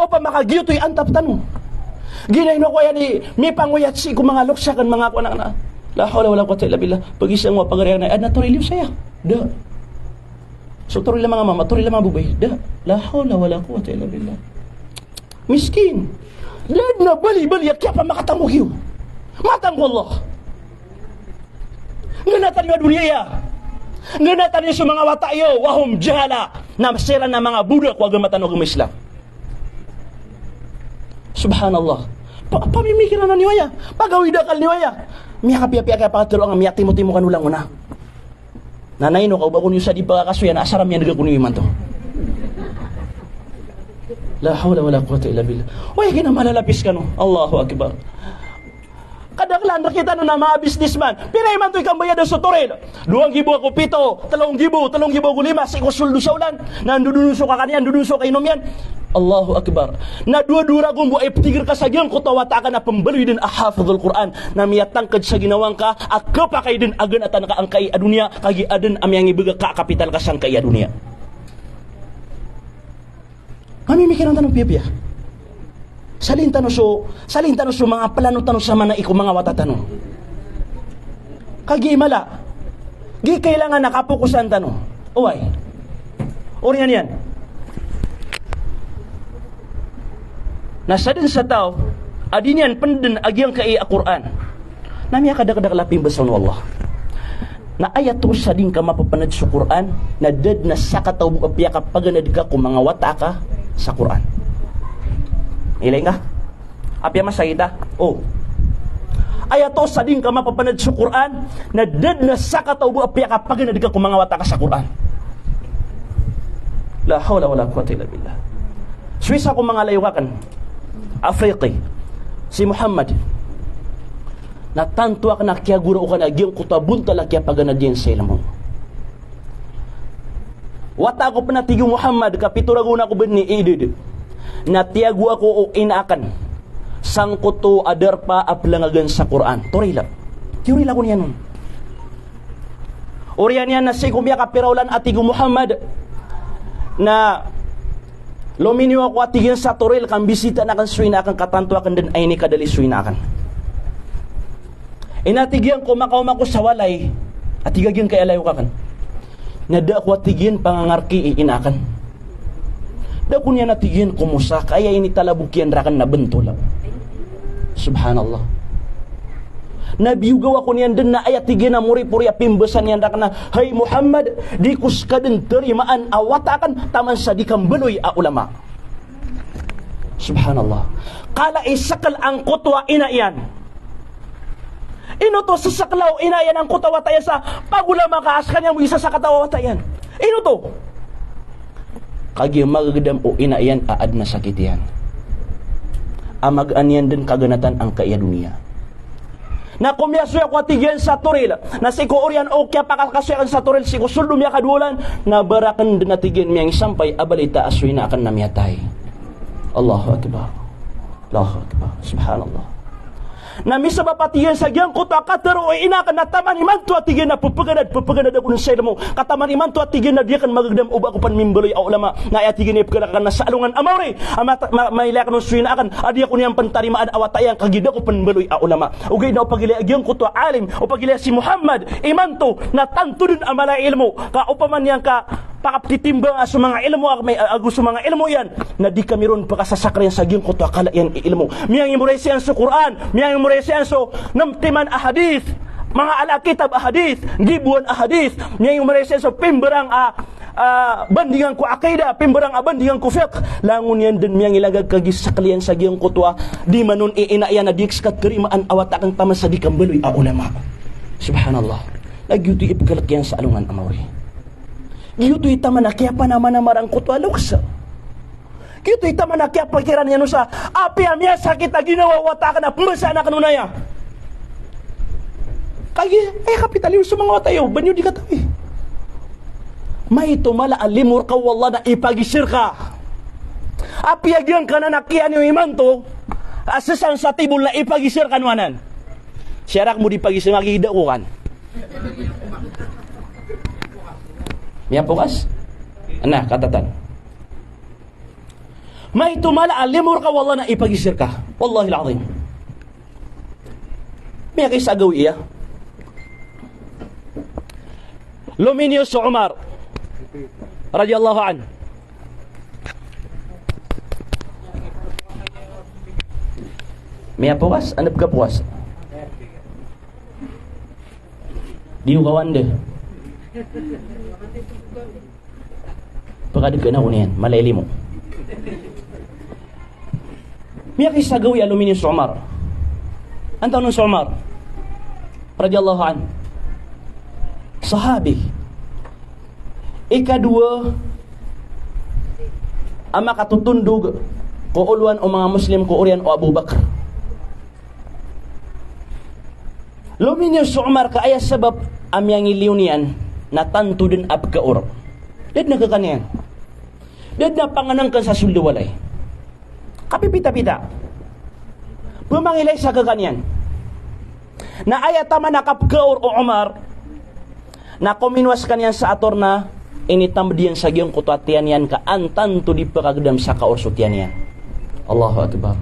Opama ka giyoto i antap tano. Giyanan ko aya di mipangoyat sii ko manga loks akn, manga kowan akn. La hawla wala quwwata illa billah. Pagisang o pagari akn, adn a toril iyo saya. Da. So toril a manga mama, toril a manga babay. Da. La hawla wala quwwata illa billah. Miskin. Da dn a bali-bali a kiyapamakatamok iyo. Matang ko Allah. Nggnatan iyo a doniya iya. Nggnatan iyo so manga wata iyo. Wa hum juhala. Na siran na manga boda ko agama tano a agama Islam. Subhanallah. Pa-, pamimikiran iyo aya. Pagawid akal iyo aya. Miyakapiyapiya ka pakatharo angka, miyatimotimo kano langon a. Na ino ka oba ko niyo sa di pagakasoya na asar a miyandg ako niyo imanto. La hawla wala quwwata illa billah. Oy, kina malalapis kano. Allahu Akbar. Kadaklan rktano na manga businessman. Pira imanto i kambayada so toril? Dowa nggibo ago pito, tlo nggibo, tlo nggibo ago lima, sii ko soldo sa olan. Na ndodon so kakan iyan, ndodon so kainom iyan. Allahu Akbar. Na dowa-dowa ragon bo a iptigr ka sa giyangkoto a wata ka na pmbaloy dn a hafidhul Qur'an. Na miyatangkd sa ginawa ngka a kapakay dn a ganatan ka angkai a doniya, kagiya adn a miyangibgay ka a kapital ka sangkai a doniya. Mamimikiran tano piyapiya. Salin tano so, salin tano so manga plano tano sa manai ko manga wata tano. Kagiya i mala, giya kailangan a kapokosan tano. Oway. Oriyan iyan. Na sadn sa taw a di niyan pndn a giyangkai a Qur'an. Na miyakadakdakl a pimbasa on o Allah. Na aya toos sa di ngka mapapnad so Qur'an, na da dn a sakataw bo a piyakapaganad ka ko manga wata ka sa Qur'an. Ilay ngka? Apiya masakit a? O. Aya toos sa di ngka mapapnad so Qur'an, na da dn a sakataw bo a piyakapaganad ka ko manga wata ka sa Qur'an. La hawla wala quwwata illa billah. So isa ko manga layok akn, Afriqi, si Muhammad. Na tanto akn a kiyagoraokan a giyangkoto a bontal a kiyapaganad iyan sa ilmo. Wata ko pn a tig o Muhammad, kapito ragon ako bn i idad. Na tiyago ako o ina akn sangkoto a darpa a plangagan sa Qur'an. Torila. Tiyorila ko niyan on. Oriyan iyan na sii ko miyakapira olan a tig o Muhammad na lominiyo ako a tig iyan sa toril ka mbisitaan akn so ina akn ka tanto akn dn a inikadali so ina akn. Ina, tig iyan, ko makaoma ako sa walay a tig a giyangkai a layok akn na da ako a tig iyan pangangarki i ina akn. Da ako niyan a tig iyan komosa ka aya initalabok iyan rakn na bntol. Subhanallah. Na biyogaw ako niyan dn na aya tig iyan a moripori a pimbasa niyan rakn na, "Hay Muhammad, di ko ska dn tarimaan a wata akn taman sa di ka mbaloy a ulama." Subhanallah. Kala i skl angkoto a ina iyan. Ino oto sskla o ina iyan angkoto a wata iyan sa pagolama ka a skaniyan bo i isa sa kataw a wata iyan? Ino oto? Kagiya magagdam o ina iyan a adn a sakit iyan a magaan iyan dn kaganatan angkai a doniya. Na ko miyasoy ako a tig iyan sa toril, na sii ko oriyan o kiyapakalkasoy akn sa toril sii ko soldo miyakadowa olan, na ba rakn dn a tig iyan miyangisampay a balita a so ina akn na miyatay. Allahu Akbar. Allahu Akbar. Subhanallah. Na misabap a tig iyan sa giyangkoto a katharo o ina akn na taman imanto a tig iyan na pphaganad, pphaganad ako dn sa ilmo. Ka taman imanto a tig iyan na di akn magagdam o ba ako pn mimbaloy a ulama. Na aya tig iyan i pkhalk akn na sa alongan a maori a ma-, ma-, mailay akn on so ina akn a di ako niyan pn tarimaan a wata iyan ka giya da ako pn mbaloy a ulama. Ogaid na o pagilaya giyangkoto a alim, o pagilaya si Muhammad imanto na tanto dn a mala i ilmo. Ka opama niyan ka pakaptitimbang a so manga ilmo ak-, may, ago so manga ilmo iyan, na di kami ron pkasasakriyan sa giyangkoto a kala iyan i ilmo. Miyangimoraysa iyan so Qur'an, miyangimoraysa iyan so nem timan a hadith, manga ala kitab a hadith, giboan a hadith, miyangimoraysa iyan so pimbarang a, a, bandingan ko aqidah, pimbarang a bandingan ko fiqh, langon iyan dn miyangilagag ka giya sakl iyan sa giyangkoto a di man on i ina iyan a di ka ska tarimaan a wata akn taman sa di ka mbaloy a ulama. Subhanallah. Na giyoto i pkhalk iyan sa alongan a maori. Giyoto i taman a kiyapanamanamar angkoto a loks. Giyoto i taman a kiyapakiran iyan on sa apiya miyasakit a ginawa o wata akn a pmbasaan akn on aya. Kagiya, aya kapitaliyo so manga wata iyo, ba niyo di katawi. Maito mala a limo rka o Allah na ipagisir ka. Apiya giyangkanan a kiya niyo imanto a sasang sa tibol na ipagisir kano anan. Siyarak mo di pagisir nga gida ko kan. Miyapokas? Na, katatan. Maito mala a limo rka o Allah na ipagisir ka. Wallahil azim. Miyakaisa a gawii iya. Lominiyo so Umar radiyallahu anhu. Miyapokas? Anda pkapokas? Di ko kawan de. Pkadkn ako niyan, mala i limo. Miyakaisa a gawii a lominiyo so Umar. Antaa on so Umar radiyallahu anhu? Sahabi. Ikadowa a makatotondog ko olowan o manga Muslim ko oriyan o Abu Bakr. Lominiyo so Umar ka aya sabap a miyangiliyo niyan na tanto dn a pkaor. Da dn a khakan iyan. Da dn a pangnngkn sa sold o walay. Kapipitapita. Pmangilay sa khakan iyan. Na aya taman a kapkaor o Umar, na kominowa skaniyan sa ator na initamd iyan sa giyangkoto a tiyan iyan ka an tanto di pkagdam sa kaor so tiyan iyan. Allahu Akbar.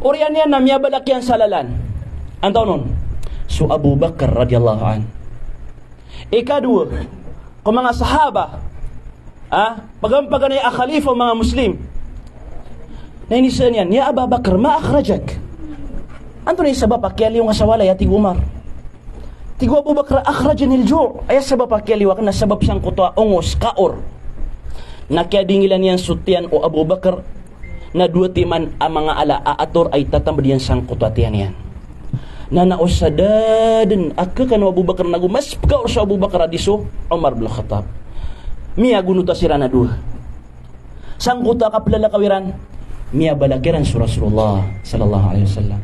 Oriyan iyan na miyabalak iyan sa lalan. Antaa on? So Abu Bakr radiyallahu anhu. Ikadowa, ko manga sahaba, ah, pagampaganay a khalifa o manga Muslim. Na inisaan iyan, "Ya Aba Bakr, ma akhrajak?" Antonaa i sabap a kiyaliyo nga sa walay, a tig o Umar. Tig o Abu Bakr, "Akhrajanil ju'." Aya sabap a kiyaliyo akn na sabap sangkoto a ongos, kaor. Na kiyadingilan iyan so tiyan o Abu Bakr, na dowa timan a manga ala a ator a itatamd iyan sangkoto a tiyan iyan. Na naosa da dn a khakan o Abu Bakr, nago mas pkaor so Abu Bakr a di so Umar bin Khattab. Miyagonota siran a dowa. Sangkoto a kaplalakaw iran, miyabalak iran so Rasulullah sallallahu alaihi wasallam.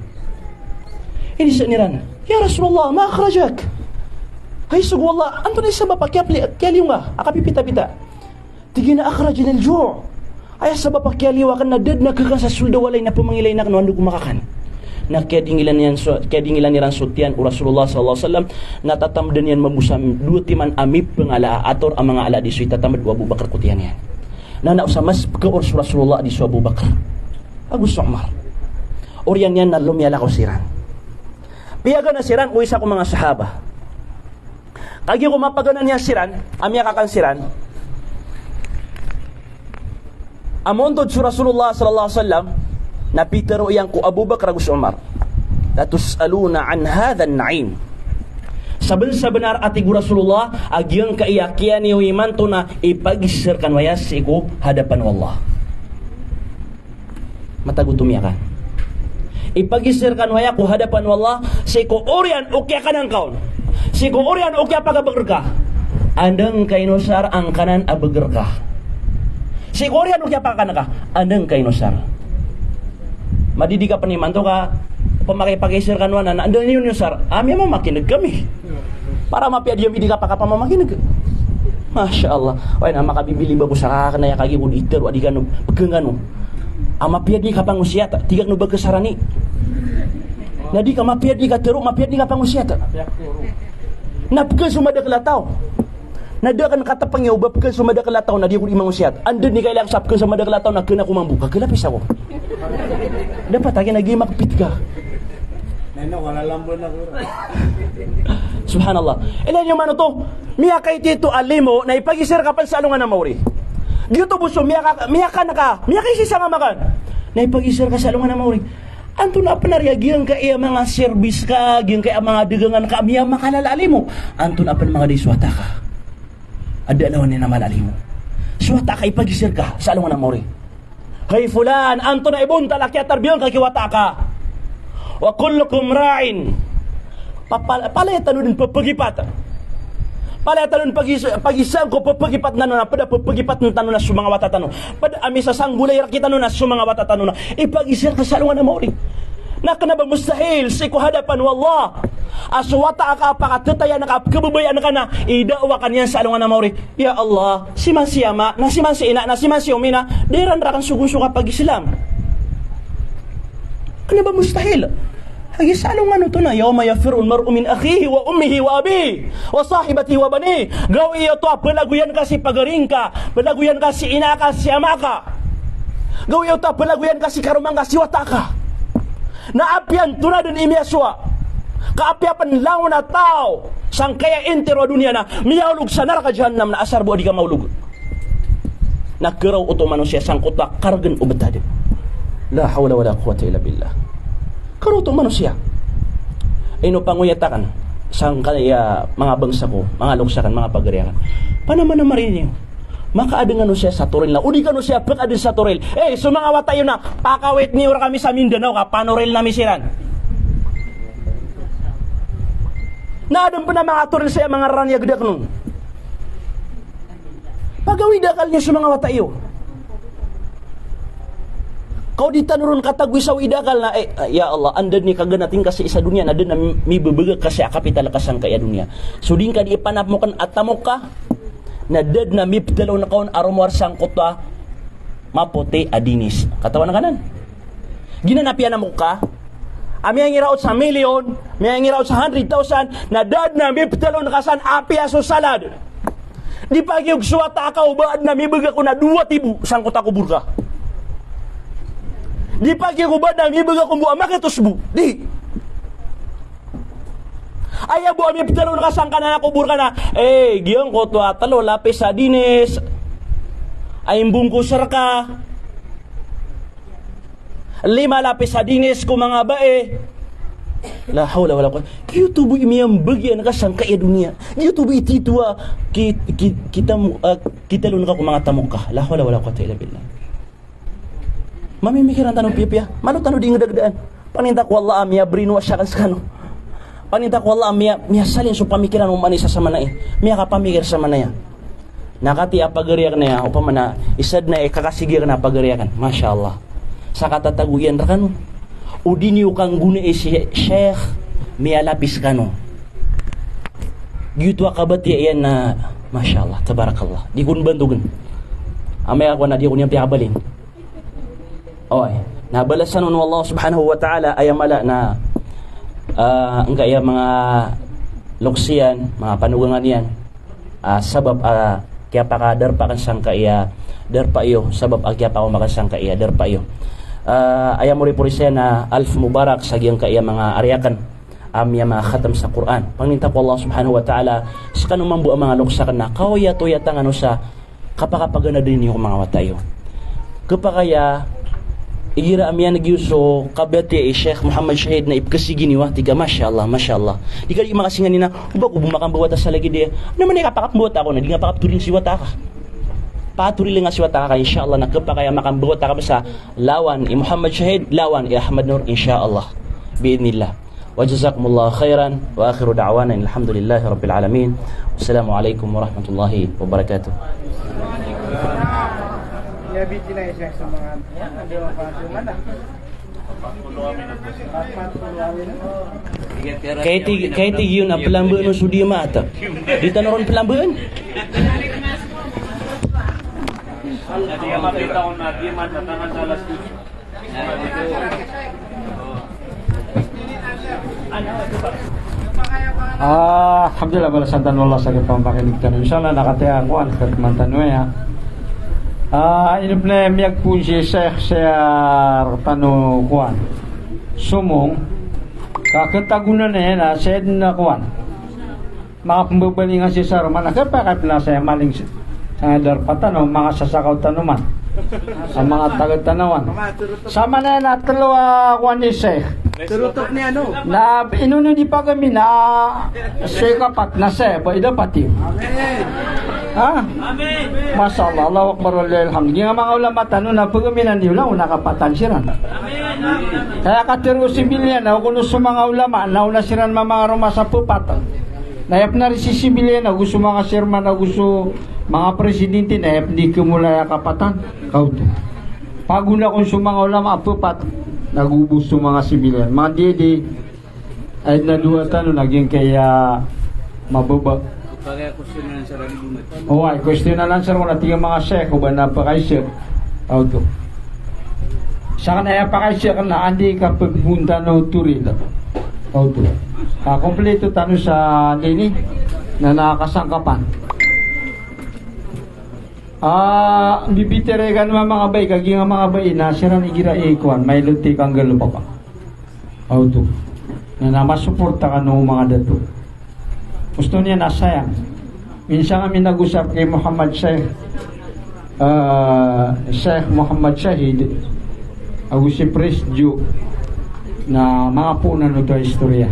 Inisaan iran, "Ya Rasulullah, ma akhrajak?" Hay sogo o Allah, antonaa i sabap a kiyapli-, kiyaliyo nga a kapipitapita? Tig iyan a, "Akhrajanil ju'." Aya sabap a kiyaliyo akn na da dn a khakan sa sold o walay na pmangilay akn o anda ko makakan. Na kiyadingilan iyan so, kiyadingilan iran so tiyan o Rasulullah sallallahu alaihi wasallam, na tatamdan iyan mambo sa dowa timan a mipangala a ator a manga ala a di so itatamd o Abu Bakr ko tiyan iyan. Na naosa mas pkaor so Rasulullah a di so Abu Bakr ago so Umar. Oriyan iyan na lomiyalakaw siran. Piyagana siran ko isa ko manga sahaba. Kagiya ko mapagana niyan siran, a miyakakan siran, a montod so Rasulullah sallallahu alaihi wasallam, na pitharo iyan ko Abu Bakr ago so Umar, "Latus'alunna an hadhan na'im." Sabnsabnar a tig o Rasulullah, a giyangkaya kiya niyo imanto na ipagiza rkano aya sii ko hadapan o Allah. Matago to miyakan. Ipagiza rkano aya ko hadapan o Allah, sii ko oriyan o kiyakanan ka on. Sii ko oriyan o kiyapagabagr ka. Anda ngka inosar angkanan a bagr ka. Sii ko oriyan o kiyapakakan ka. Anda ngka inosar. Madidi ka pn imanto ka Pamakipakisir kano anan, na anda niyo niyo sar, a miyamamakineg kami. Para mapiya di ami di kapakapamamakineg. Masha Allah. Oway na makabibilib ako sa kakan a aya kagiya ko di tero a di kano pegeng kano. A mapiya di kapangosiyat, tig akn o ba kesarani. Na di ka mapiya di katero, mapiya di kapangosiyat. Na pegeng so madakel a taw. Na da akn katepeng iyo ba pegeng so madakel a taw na di ako di mangosiyat. Anda ni kailay ako sa pegeng so madakel a taw na kena ko mambo. Ka kelapis ako. Dapat aki na giya makpit ka. Neno, wala lambo na ko. Subhanallah. Ilay niyo man oto. Miyakaitito a limo na ipagisir ka pen sa alongan a maori. Giyoto bo so miyaka-, miyakan ka, miyakaisisa nga makan. Na ipagisir ka sa alongan a maori. Antonaa pen a riya giyangkaya manga serbis ka, giyangkaya manga dagangan ka, miyamakalala a limo. Antonaa pen manga di so wata ka. Adn a lawan iyan a mala a limo. So wata ka ipagisir ka sa alongan a maori. Hay fulan, antonaa i bontal a kiyatarbiya ngka ki wata ka? Wa kullukum ra'in. Papal-, palaya tano den pepegipat. Palaya tano den pagis-, pagisaan ko pepegipat nano na ped a pepegipat tano na so manga wata tano. Ped a misasanggolay rektano na so manga wata tano na ipagisir ka sa alongan a maori. Na kena ba mustahil sii ko hadapan o Allah a so wata ka a pakatetaya ngka a pekebabayaan ka na idaawa ka niyan sa alongan a maori. Ya Allah, si man si ama, na si man si ina, na si man si omi na, da iran raken sogon so kapag-Islam. Kena ba mustahil? Lagid sa alongan oto na, "Yawma yafirrul mar'u min akhihi wa ummihi wa abihi wa sahibatihi wa banihi." Gawii oto a pelagoyan ka si pagari ngka, pelagoyan ka si ina ka, si ama ka. Gawii oto a pelagoyan ka si karoma ngka, si wata ka. Na apiya antonaa den i miyasowa ka apiya pen langon a taw sangkaya intiro a doniya na miyaolog sa naraka jahannam na asar bo a di ka maolog. Na keraw oto manosiya sangkoto a karegen o betad. La hawla wala quwwata illa billah. Keraw oto manosiya. Ino pangoyat aken sangkaya manga bangsa ko, manga lokes aken, manga pagari aken. Panamanamari niyo. Makaadeng kano siya sa toril na, o di kano siya pekadeng sa toril. Eh, so manga wata iyo na, pakawit niyo rekami sa Mindanao ka panoril nami siran. Na aden pen a manga toril saya manga rarani a gedak non. Pagawida akal niyo so manga wata iyo. Ka o di tano ron katagoy sa awida akal na, eh, ya Allah, anda den i kaganati ngka sii sa doniya na da den a mibebegak ka sii a kapital ka sangkaya doniya. So di ngka di ipanapmoken a tamok ka, na da den a mibtalo ngka on a romowar sangkoto a mapoti a dinis. Katawan ka nan? Giyanan a piyanamok ka a miyangiraot sa milyon, miyangiraot sa hundred thousand, na da den a mibtalo ngka san apiya so salad. Di pagiyog so wata ka o ba aden a mibegak on a dowa tibo sangkoto a kobor ka. Di pagiyog o ba aden a mibegak on bo a makatos bo. Di. Aya bo a mibtalo ngka sangkanan a kobor ka na, eh, giyangkoto a telo lapis a dinis a imbongkos reka. Lima lapis a dinis ko manga bae. La hawla wala quwwata. Giyoto bo i miyambagian ka sangkaya doniya. Giyoto bo i tito a ki-, ki-, kitam-, ah, kitalon ka ko manga tamok ka. La hawla wala quwwata illa billah. Mamimikiran tano piyapiya. Malo tano di ngedagedaan. Paninta ko Allah a miyabrainwash aken sekano. Paninta ko Allah a miya-, miyasalin so pamikiran o mani sa samanaya. Miyakapamikir samanaya. Na kati a pagari aken aya, opama na isa den a ikakasigi aken a pagari aken. Masha Allah. Sa katatago iyan rekano. O di niyo kanggonai si Sheikh, miyalapis kano. Giyoto a kabatiya iyan na, masha Allah, tabarakallah. Di kon bantogen. Amay ako na di kon iyan piyakabalin. Oway. Na balasan on o Allah subhanahu wa ta'ala aya mala na, ah, angkaya manga lokes iyan, manga panogangan iyan. Ah, sabap, ah, kiyapakadarpa aken sangkaya darpa iyo, sabap a kiyapakaoma aken sangkaya darpa iyo. Ah, aya moripori saya na alf mubarak sa giyangkaya manga ari aken a miyakhatam sa Qur'an. Pangninta ko Allah subhanahu wa ta'ala, sekano mambo a manga lokes aken na kaoyatoyata ngano sa kapakapaganad niyo ko manga wata iyo. Kepakay a igira a miyaneg iyo so kabatiya i Sheikh Muhammad Shahid na ipekesigi niyo a, tig ka, "Masha Allah, masha Allah." Di ka di makasingan iyan a, "O ba ko bo makambawata sa lagid iyan?" Na mana i kapakambawata ako na di nga pakaptoril si wata ka. Patoril nga si wata ka, insha Allah, na kepakay a makambawata ka sa lawan i Muhammad Shahid, lawan i Ahmad Nur, insha Allah. Bi idhnillah. Wa jazakumullahu khairan, wa akhiru da'wana alhamdulillahi rabbil alamin. Wassalamu alaikum warahmatullahi wabarakatuh. Ya, bitin na isa sa mga, ano, ano, ano, ano. Kaiti, kaiti giyon a plambaan o so diyamaat. Di tano ron plambaan. Ah, alhamdulillah, balasan tano o Allah sa kapampakinig tano. Insha Allah, na katii a kowan, ka kman tano aya. Ah, ino pn a miyagpoon si Sheikh sa rktano kowan. Somong, ka katagonan iyan a Sayyidina kowan. Manga pmbabalingan si Saruman, na kiyapakay pn a saya maling si, sa darpa tano, manga sasakaw tano man. Sa manga taga Tanauan. Sa maana na tlo a kowan i Sheikh. Turutok ni ano? Na ino niyo di pagami na Sheikh kapat na Sheikh, ba ida pati. Amen. Ha? Amen. Masha Allah, Allahu Akbar, walillahil hamd. Giya manga ulama tano na pagaminan iyo lang, o na kapatan siran. Amen. Kaya katero o sibil iyan, na o kono so manga ulama, na o na siran mamangaroma sa ppat. Na aya pn a risisimbil iyan ago so manga chairman ago so manga presidente na aya pn di kmolaya kapatan, ka oto. Pagona kon so manga ulama a ppat, na go bo so manga simbil iyan. Manga diyadi, aya dn a dowa tano na giyangkaya mababa. Oway, question and answer ko na tig a manga sheikh, o ba na pakaisa. Ka oto. Sakn aya pakaisa kna andi kapagboon tano o toril. Ka oto. Ka kompleto tano sa andi ini na nakasangkapan. Ah, bibitero kano a manga bai, kagiya manga bai na siran igira i kowan, mailoti kanggal o papa. Ka oto. Na, na masuporta kano o manga dato. Gusto niyan a sayang. Minsan kami nag-usap kay Muhammad Sheikh, ah, Sheikh Muhammad Shahid, ago si Pres Joe, na manga poon oto a istorya.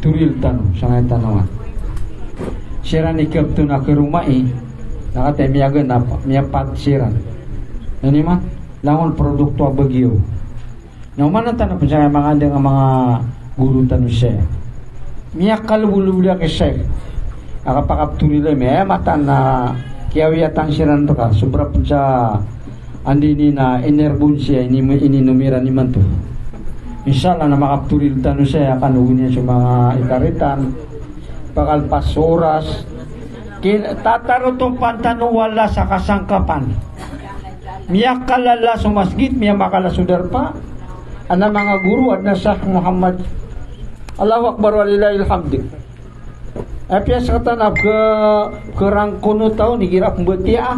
Toril tano, sangkai Tanauan. Siran i kapton a karoma i, na katii miyaganap, miyapat siran. Ino man, langon produkto a Baguio. Na oman tano pn sa manga adn a manga goro tano saya. Miyakalbolbol a kisaya. A kapakaptoril iyan, miyamatan a kiyawiyatan siran rka, sobra pn sa andi ini na inerbon siya, ini, ininom iran imanto. Insha Allah na makaptoril tano saya, kano goniyan so manga ikaritan, pakalpas so oras. Kin-, tatarotopan tano o Allah sa kasangkapan. Miyakalala so masgit, miyamakala so darpa. Adn a manga goro, adn a Sheikh Muhammad. Allahu Akbar walillahil hamd. Apiya sktano a ke-, kerangkono taw, igira pmbatiya a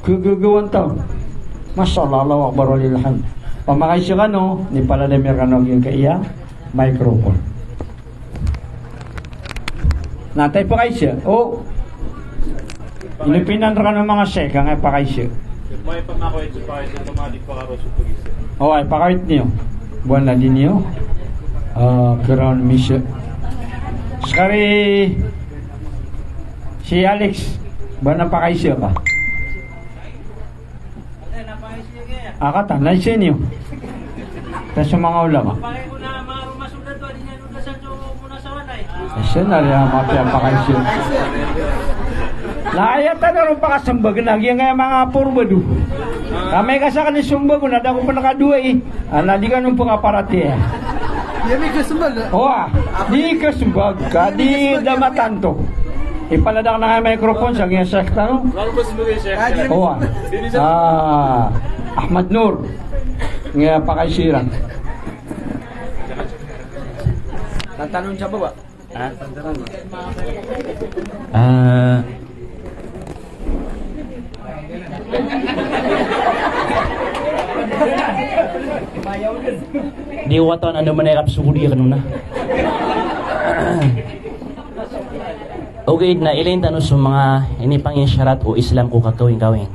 kegagawan taw. Masha Allah, Allahu Akbar walillahil hamd. Pamakaisa kano, inipaladami rkano giyangkaya microphone. Na taw i pakaisa. O. Inipinan rkano manga sheikh angkaya pakaisa. May pangako ito pakaisa, ito madi pakaroso pagisa. O, ay pakawit niyo. Buwan na di niyo. Ah, kiraon misa. Skari si Alex, ba na pakaisa ka? Akatan, na isa niyo. Taw so manga ulama. Isa na rin ang mapiyapakaisa. Na aya tano ron pakasmbag na giyangkaya manga porbado. Ka amay ka sakn i smbag on na da ko pn kadowa i. Ana di kano pakaparatiyaya. Iya, di kasmbag. Owa, di kasmbag ka, di da matanto. Ipaladak na nga microphone sa giya sheikh tano. Owa. Ah, Ahmad Nur. Nga pakaisa iran. Tantanon sa baba. Ha? Ah. Di watan anda manay kapsugod iya kanona. Okay, na ilay tano so manga inipanginsyarat o Islam ko kakawing-kawing.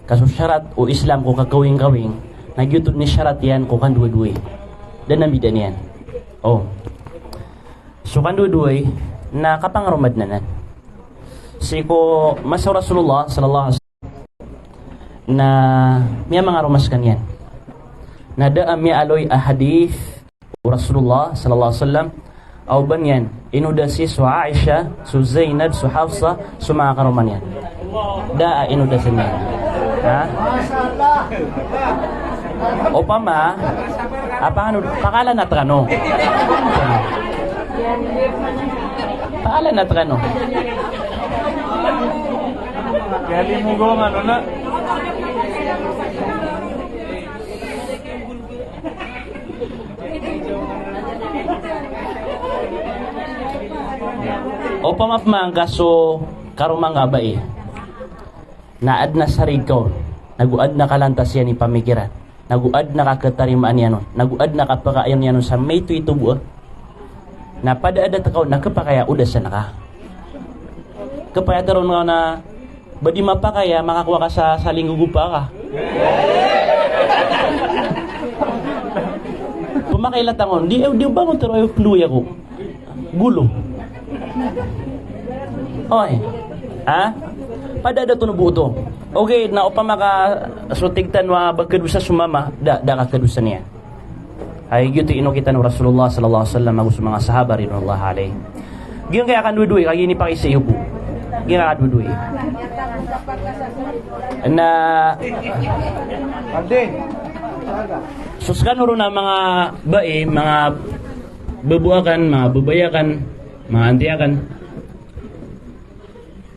Ka so syarat o Islam ko kakawing-kawing, na giyoto i syarat iyan ko kandowa-dowa i. Da a mbida niyan. O. So kandowa-dowa i, na kapangaroma dn anan. Sii ko masa o Rasulullah sallallahu alaihi wasallam, na miyamangaroma skaniyan. Na da a miyaaloy a hadith o Rasulullah sallallahu alaihi wasallam, a o ba niyan inodasi so Aisha, so Zainab, so Hafsa, so manga karoma niyan. Da a inodasi niyan. Ha? Opama, apa ano, pakalanat kano. Pakalanat kano. Kaya limugaw ang ano na. Opama pman ka so karoma ngka a bai na adn a sarig ka on, nago adn a kalantas iyan i pamikiran, nago adn a kakhatarimaan iyan on, nago adn a kapakaayon iyan on sa maito i tobo a, na pada a datar ka on na khapakay a odasan ka. Khapakay a tharoon ka na ba di mapakay a makakowa ka sa, sa linggogopa ka. Pmakailat angka on, di, di ba ngka on tharoa i pndoay ako. Golo. Oy. Ha? Pada a datar on bo oto. Okay, na opama ka so tig tano a ba khadosa so mama, da, da ka khadosa niyan. Ay, giyoto i inokitan o Rasulullah sallallahu alaihi wasallam ago so manga sahaba ridwanullahi alaihim. Giyangkaya kandodoay, kagiya inipakaiza iyo bo. Giyangkaya kandodoay. Na, so skano ron a manga bai, manga baboakan, manga babaiakan, manga antiakan.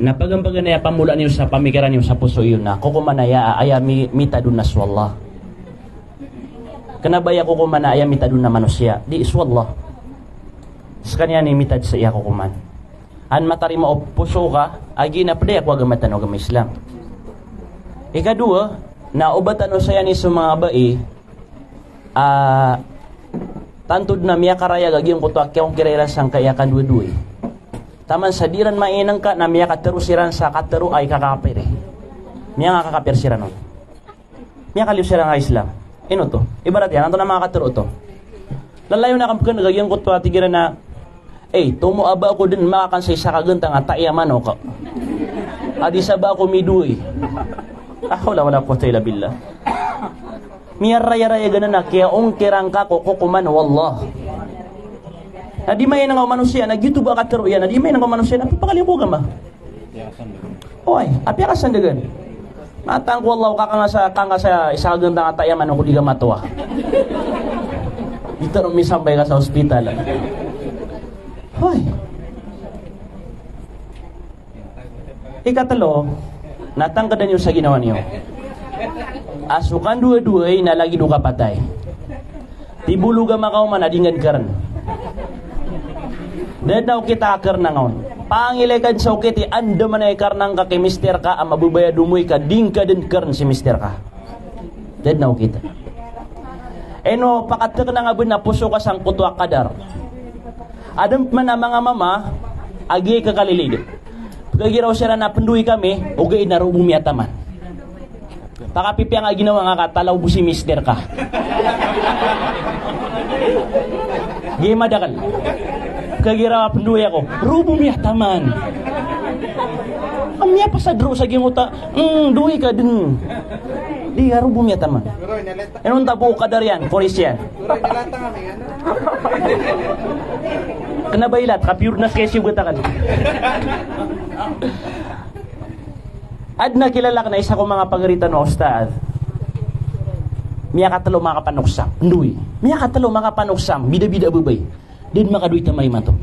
Na paganay a pamolaan iyo sa pamikiran iyo sa poso iyo na kokoman aya, aya mi-, mitad on na so Allah. Kna ba aya kokoman a aya mitad on na manosiya, di so Allah. Skaniyan i mitad sa aya kokoman. An matarima o poso ka a giya na pd aya ko agama tano a agama Islam. Ikadowa, na oba tano saya ni so manga bai, a, tanto dn a miyakarayag a giyangkoto a kiyaongkira iran sangkaya kandodoay. Taman sa di iran mainengka na miyakatharo siran sa katharo a ikakakapir. Miyangakakapir siran on. Miyakaliyo siran a Islam. Ino oto? Ibarat iyan, antonaa i manga katharo oto? Lalayon akn pkhan'g a giyangkoto a tig iran a, "Ey, tomo a ba ako dn makakan sa isa ka gantang a tai a manok a di sa ba ako midoay." La hawla wala quwwata illa billah. Miyarayarayag anan a kiyaongkira ngka ko kokoman o Allah. Na di mainengka o manosiya, na giyoto ba a katharo iyan, na di mainengka o manosiya, na pphakaliyo ko agama. Oy, apiya ka sandagan. Matang ko Allah, ka kanga sa, kanga sa isa ka gantang a tai a manok ko di ka matowa. Di tano misampay ka sa ospital. Oy. Ikatlo, na tangkda niyo sa ginawa niyo a so kandowadowaay na lagid o kapatay. Tibolog a makaoma na di ngka dn karn. Da dn a okit a karn angka on. Pangilay ka dn sa okit i andamanaya i karn angka ki mister ka a mababayad omoy ka di ngka dn karn si mister ka. Da dn a okit. Ino pakathakna nga bn a poso ka sangkoto a kadar. Adn pman a manga mama a giyai khakalilid. Pkhagiraw siran a pndoay kami, ogaid na robo miya taman. Pakapipiya nga ginawa nga ka talaw bo si mister ka. Giyai madakl. Pkhagiraw a pndoay ako, robo miya taman. A miyapasad roo sa giyangkoto a, mm, doay ka dn. Di ka robo miya taman. Inonta bo o kadar iyan, koris iyan. Kna ba ilat, kapiyor na skesi o gatakan. Adn a kilala akn a isa ko manga pagari tano a ustadh. Miyakatlo manga kapanoksam, ndoy. Miyakatlo manga kapanoksam, bidabida a babay. Da dn makadoy tamay imanto.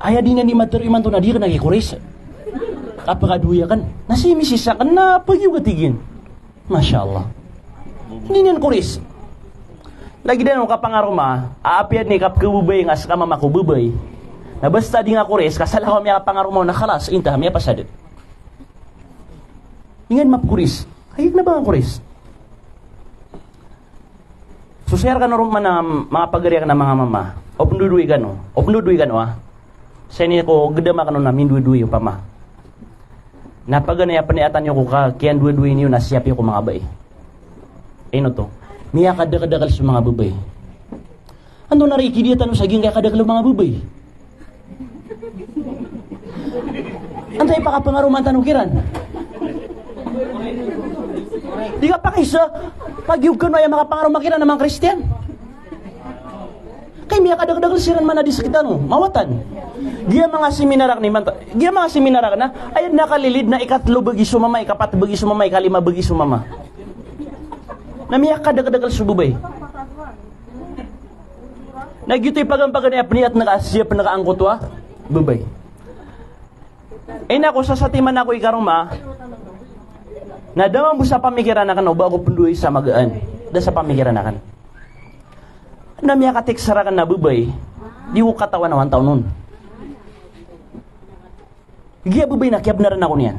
Aya di niyan di matero imanto na di akn a kikoris. Kapakadoy akn. Na si misis akn na pagiyo ka tig iyan. Masha Allah. Di niyan koris. Lagid anan o kapangaroma, a apiya dn i kapkhababay nga ska mama ko babay. Na basta di nga koris, ka salakaw a miyakapangaroma on na khalas, inta, miyapasad. Ingd mapkoris. Ay, kna ba nga koris. So siyar kano ron man a manga pagari akn a manga mama. O pndodoy kano. O pndodoy kano, ah. Sa ini ko gdam akn on a mindodoy opama. Na paganay a pniyatan iyo ko ka, kiyandodoy niyo na siyap iyo ko manga bai. Ino oto? Miyakadakdakl so manga babay. Antonaa i kidiya tano sa giyangkaya kadakl o manga babay? Antaa i pakapangaromaan tano kiran? Di ka pakaisa, pagiyog kano aya makapangaroma kiran a manga Kristiyan. Kay miyakadakdakl siran man a di sktano mawatan. Giya manga seminar akn imanto, giya manga seminar akn na aya dn a kalilid na ikatlo bagi so mama, ikapat bagi so mama, ikalima bagi so mama. Na miyakadakdakl so babay. Na giyoto i pagampagan iyan a pniyat na ka, siya pn ka angkoto a babay. Ina ko, sasatiman ako i karoma, na da mambo sa pamikiran akn o ba ako pndoay sa magaan. Da sa pamikiran akn. Na miyaka-text rakn a babay, di ko katawan a wantaw on. Giya babay na kiyabnar akn iyan.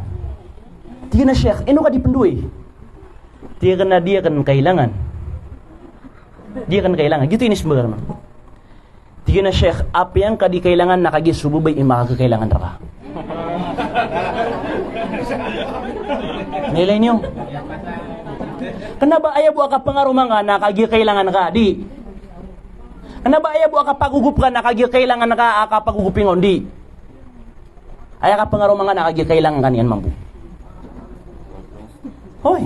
Tig iyan a, "Sheikh, ino ka di pndoay?" Tig akn a, "Di akn kailangan. Di akn kailangan." Giyoto i inismbag akn. Tig iyan a, "Sheikh, apiya ngka di kailangan na kagiya so babay i makakakailangan rka." Nailay niyo? Kna ba aya bo a kapangaroma ngka na kagiya kailangan ka, di? Kna ba aya bo a kapagogop ka na kagiya kailangan ka a kapagogop ingka on, di? Aya kapangaroma ngka na kagiya kailangan ka niyan mambo. Hoy.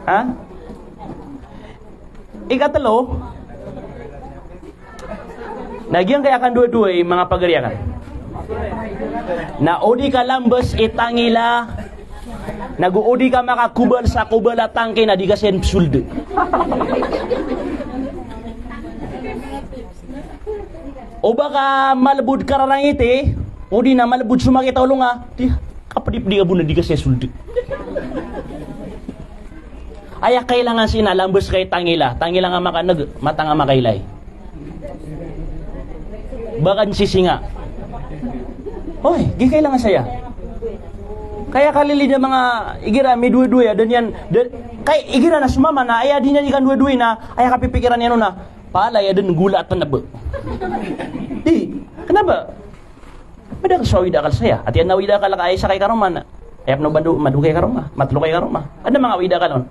Ha? Ikatlo, na giyangkaya kandowadowa i manga pagari akn. Na o di ka lambs i tangila, nago o di ka makakobal sa kobal a tangki na di ka siyan psold. O ba ka malbod kararangiti, o di na malbod so makita o longa, di, kapdipdi ka bo na di ka siya sold. Aya kailangan sii na lambs ka i tangila, tangila nga makaneg, mata nga makailay. Bakan sisinga. Oy, giya kailangan saya. Kaya kalilid a manga igira midowadowa, da niyan, da, kay igira na so mama na, aya di niyan ikandowadowa na, aya kapipikiran iyan on na, palaya dn gola a tnb. Di, kna ba? Madakl so awid a akal saya. Ati adn a awid a akal ka a isa ka i karoma na. Aya pn o ba ndo, madokay a karoma, matlo ka i karoma. Adn a manga awid a akal on.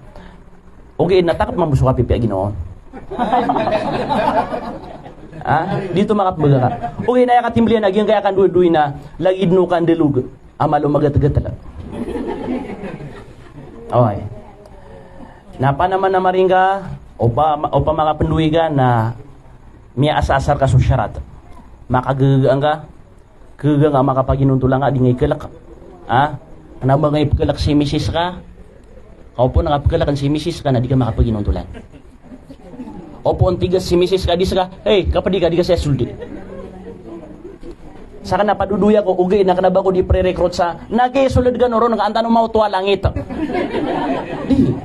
Ogaid na takp mambo so kapipiya ginawa on. Ha? Di oto makapmbga ka. Ogaid na aya katimbl iyan a giyangkaya kandowadowa na lagid o kandalog a malo magatgatl. Oway. Na panamanamari ngka, opa, opa makapndowa ka na miyaasasar ka so sharat. Makagaga ngka, gaga ngka makapaginontolan ka, di ngka iklk. Ha? Kna ba ngka ipklk si misis ka, ka opama ka pklkn si misis ka na di ka makapaginontolan. Opama tig a si misis ka di ska, "Hey, kapdi ka, di ka saya sold." Sakn na padodoya ko, ogaid na kna ba ko di pre-recruit sa, na kisold ka noron ka antaa o maoto a langit. Di.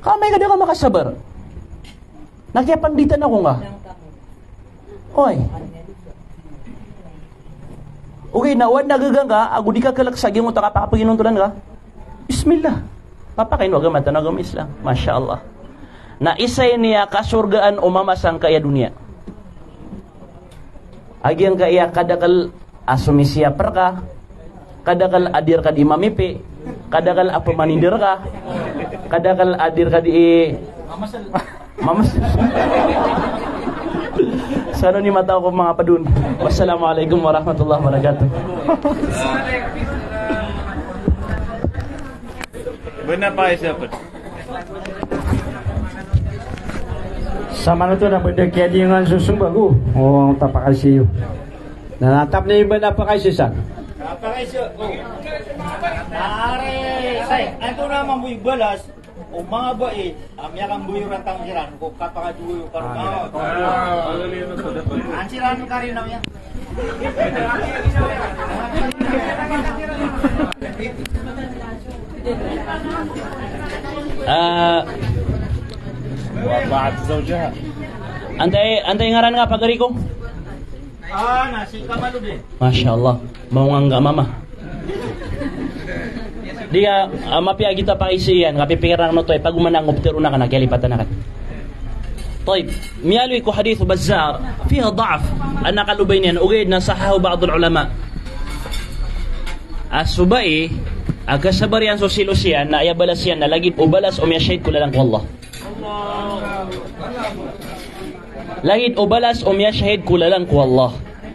Ka amay ka da ka makasabar. Na kiyapanditan ako nga. Oy. Ogaid na o adn a gaga ngka, ago di ka klk sa giyangkoto a kapakapaginontolan ka. Bismillah. Papakain o agama tano a agama Islam. Masha Allah. Na isa ini a kasorgaan o mama sangkaya doniya. A giyangkaya kadakl a somisiyap rka, kadakl a di rka di mamipi, kadakl a pmanind rka, kadakl a di rka di mamas. Sa ino ni matao ko manga padon. Wassalamu alaikum warahmatullahi wabarakatuh. Bnar pa isa pd. Samanoto na bnar kiyadingan so sombago. O, tapakaisi iyo. Na natap ni bnar pakaisi san. Pakaisi. Are, say, antonaa mambo i balas o manga bai a miyakamboyoran tano kiran ko kapakadowa o karoma. An siran karin a miya. Ah, antaa i, antaa i ngaran nga, pagari ko? Ah, na si Kamal Ube. Masha Allah. Maong angka mama. Di ka, ah, mapiya a gita pakaisi iyan, kapipikiran akn oto, ipagoman akn o ptharoon akn a kiyalipatan akn. Tayyib, miyaaloy ko hadith o Bazzar, fiha da'f, adn a kalobay niyan, ogaid na sahhahu ba'dul ulama. A so bai a kasabar iyan so selos iyan, na aya balas iyan na lagid o balas o miyashahid ko lalan ko Allah. Lagid o balas o miyashahid ko lalan ko Allah.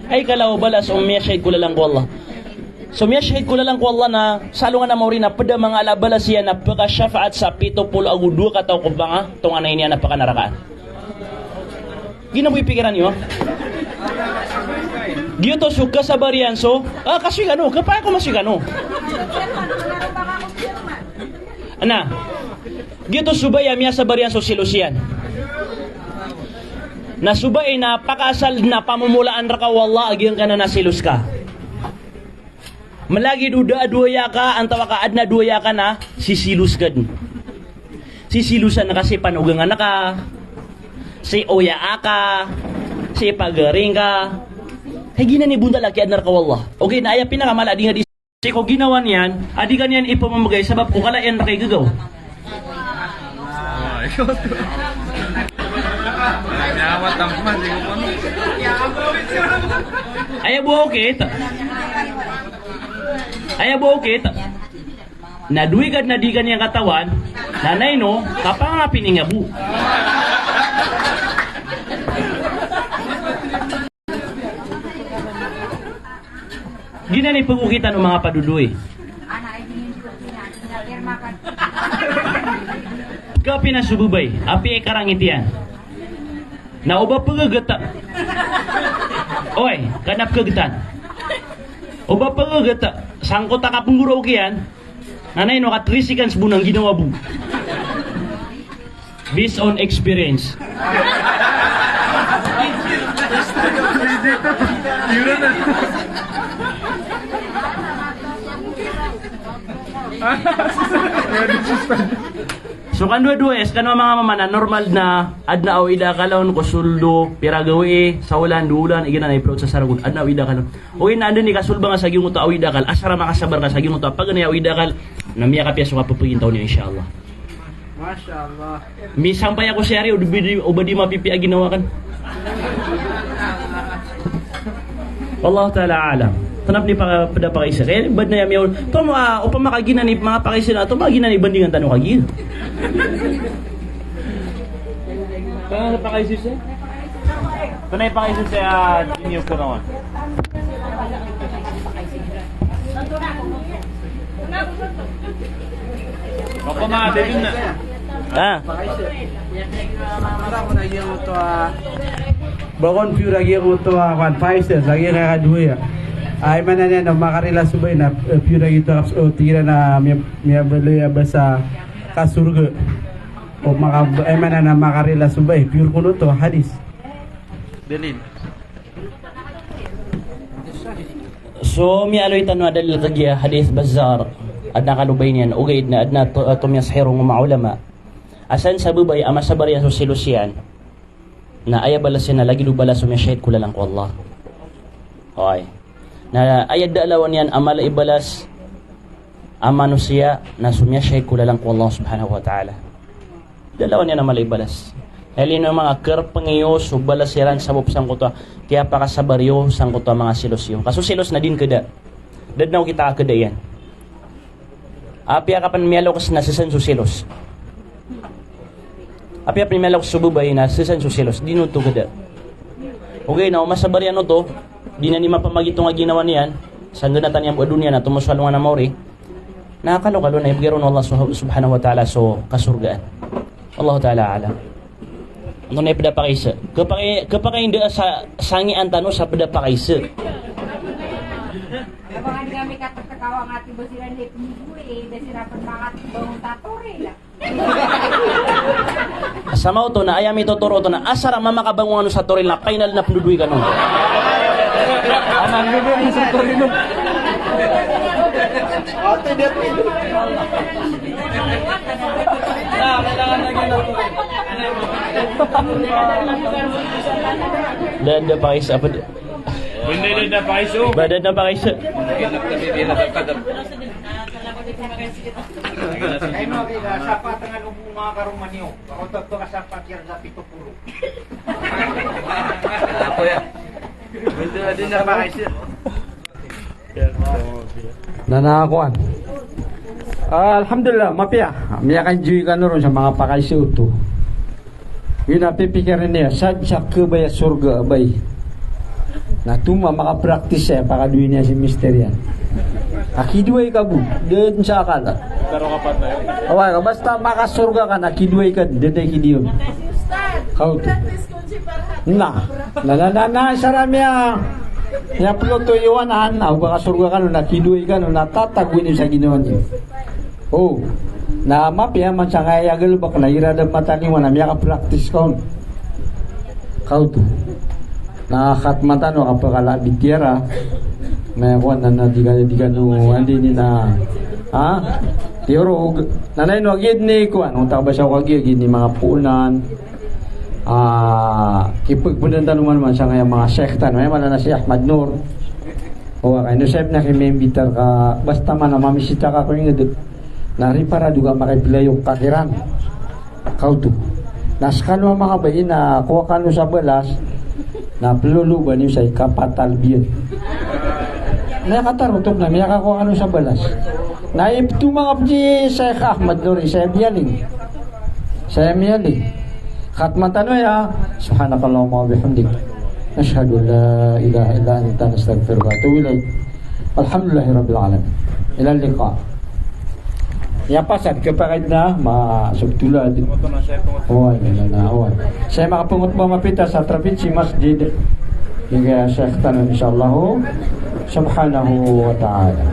Ay kala o balas o miyashahid ko lalan ko Allah. So miyashahid ko lalan ko Allah na sa alongan a maori na pd a manga ala a balas iyan na pkashafaat sa pito polo ago dowa kataw ko manga tonganay niyan a pkanarakaan. Giya bo i pikiran iyo, ha? Giyoto so kasabar iyan so, ah, kasoy kano, kapakay ko masoy kano. Na, giyoto so babay a miyasabar iyan so selos iyan. Na so babay na pakaasal na pamomolaan rka o Allah a giyangkanan a selos ka. Malagid o da a dowa aya ka, antawaa ka adn a dowa aya ka na siselos ka dn. Siselosan ka si panogangan ka, si oyaan ka, si pagaring ka. Hay giyanan i bontal a kiyaadna rka o Allah. Okay, na aya pinakamala a di nga di sii ko ginawa niyan a di ka niyan ipamamagay sabap ko kala iyan rka i gagaw. Aya bo a okit. Aya bo a okit. Na dowa i ka dn a di ka niyan katawan, na ino, kapangapini nga bo. Giyanan i pagokitan o manga padodoy. Kapina so babay, apiya i karangit iyan. Na o ba pagagata. Oy, ka na pagagatan. O ba pagagata, sangkoto a kapnggoraok iyan, na ino ka three seconds bo na ginawa bo. Based on experience. So kandowa-dowa, yes, kano a manga mama na normal na adn a awid a akal on ko soldo, pira gawii, saolan, dowa olan, igira na i-upload sa saragod, adn a awid a akal on. Oy, na anda i kasolbanga sa giyangkoto a awid a akal, asar a makasabar ka sa giyangkoto a paganay a awid a akal, na miyakapiya so kapapagintaw niyo, insha Allah. Masha Allah. Misampay ako sii ari, o ba di, o ba di mapipiya ginawa akn. Wallahu ta'ala a'lam. Tanap ni pa, pd a pakaisa. Kaya bad na aya miyaw, tomo, ah, opama ka giyanan i manga pakaisa na, tomo ka giyanan i bandingan tano kagiya. Tanap sa pakaisa siya? Tanap sa pakaisa siya, ah, inyo ko naman. Ako, mga bebin na. Ah. Bakon pure lagi ako to, ah, kan Pfizer, lagi ka kadowa aya. Ay, mana niyan, no, makarila so babay na, eh, pure lagi to, oh, tig iran na miya, miyabaloy a ba sa kasorga. O maka, ay, mana na makarila so babay, pure kono to, hadis. Dalil. So, miyaaloy tano a dalil kagiya hadith Bazzar, adn a kalobay niyan, ogaid na adn a to, a tomiyasahirong o manga ulama. A san sa babay a masabar iyan so selos iyan, na aya balas iyan na lagid o balas o miyashahid ko lalan ko Allah. Oy. Na aya da a lawan iyan a mala i balas a manosiya na so miyashahid ko lalan ko Allah subhanahu wa ta'ala. Da a lawan iyan a mala i balas. Aya lino manga kerpeng iyo so balas iran sabap sangkoto a kiyapakasabar iyo sangkoto a manga selos iyo. Ka so selos na di ngka da. Da dn a okit a ka da iyan. Apiya ka pn miyaloks na sesan so selos. Apiya pn miyaloks so babay na sesan so selos. Di oto ka da. Ogaid na o masabar iyan oto, di niyan di mapamagitong a ginawa niyan, sa nggnatan iyan bo a doniya na tomo so alongan a maori. Na kalokalo na ibgay ron o Allah sub-, subhanahu wa ta'ala so kasorgaan. Allahu ta'ala a'lam. Antonaa i pd a pakaisa? Kapakay, kapakay da sa, sangian tano sa pd a pakaisa. Kapakay da kami katatakawa nga tiba sila ni Pinigo eh, da sila pn manga bangon sa toril. Sa maoto na aya mitotoro oto na asar a mamakabangon kano sa toril na final na pndodoy kano. Anan, pndodoy sa toril. Da dn a pakaisa, apa di? Benda da dn a pakaisa. Ba da dn a pakaisa. Ay, mga sapa tanga lubo, mga karoma niyo. Ako to, to kasapa tiyan sa pito puro. Ako ya. Benda da dn a pakaisa. Na, na, kowan. Ah, alhamdulillah, mapiya. Miyakanjoy kano ron sa manga pakaisa oto. Giya na pipikiran iyan, sa, sa kabaya sorga, abay. Na tomo a makapraktis iyan, pakadowa niyan si mister iyan. Aki dowa i ka bo, da dn sa akal. Away ka, basta makasorga ka na, aki dowa i ka, da dn a iki diyon. Kaoto. Na, na, na, na, na, sa ramiya. Aya ploto iyo anan, aw ba ka sorga kano, na kidoay kano, na tatago ini sa ginawa niyo. O, na mapiya man sangkaya galbk na iran a mataniwan na miyaka-practice ka on. Kaoto. Na khatman tano a kapakala a bitiyara. Maya kowan na, na di ka, di kano, andi ini na, ha? Tiyorog. Na ino a giyad ini kowan, o takabasa ko kagiya giyad ini manga poonan. Ah, kipagpdn tano man, man sangkaya manga sheikh tano, aya maana na si Ahmad Nur. O, ino sa ipn a kimimbitar ka, basta man a mamisita ka ko ingd. Na riparado ka makiplayok ka kiran. Kaoto. Na skano a manga bai na kowa kano sa balas, na ploloba niyo sa ikapatalbiyan. Na aya katarotop na miyakakowa kano sa balas. Na ipto manga pd i Sheikh Ahmad Nuri, saya miyaling. Saya miyaling. Khatman tano aya, subhanakallahumma wa bihamdik. Nashhadu an la ilaha illa anta, nastaghfiruka wa natubu ilaik. Alhamdulillahi rabbil alamin. Ila liqa. Aya pasad, kapakay na, ma, subtulad. Oway, na, na, oway. Saya makapangotba mapita sa trapin si masjid. Igira Sheikh tano, insha Allah, subhanahu wa ta'ala.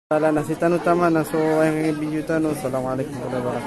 Wala na, sii tano taman na so aya video tano. Assalamu alaikum warahmatullahi wabarakatuh.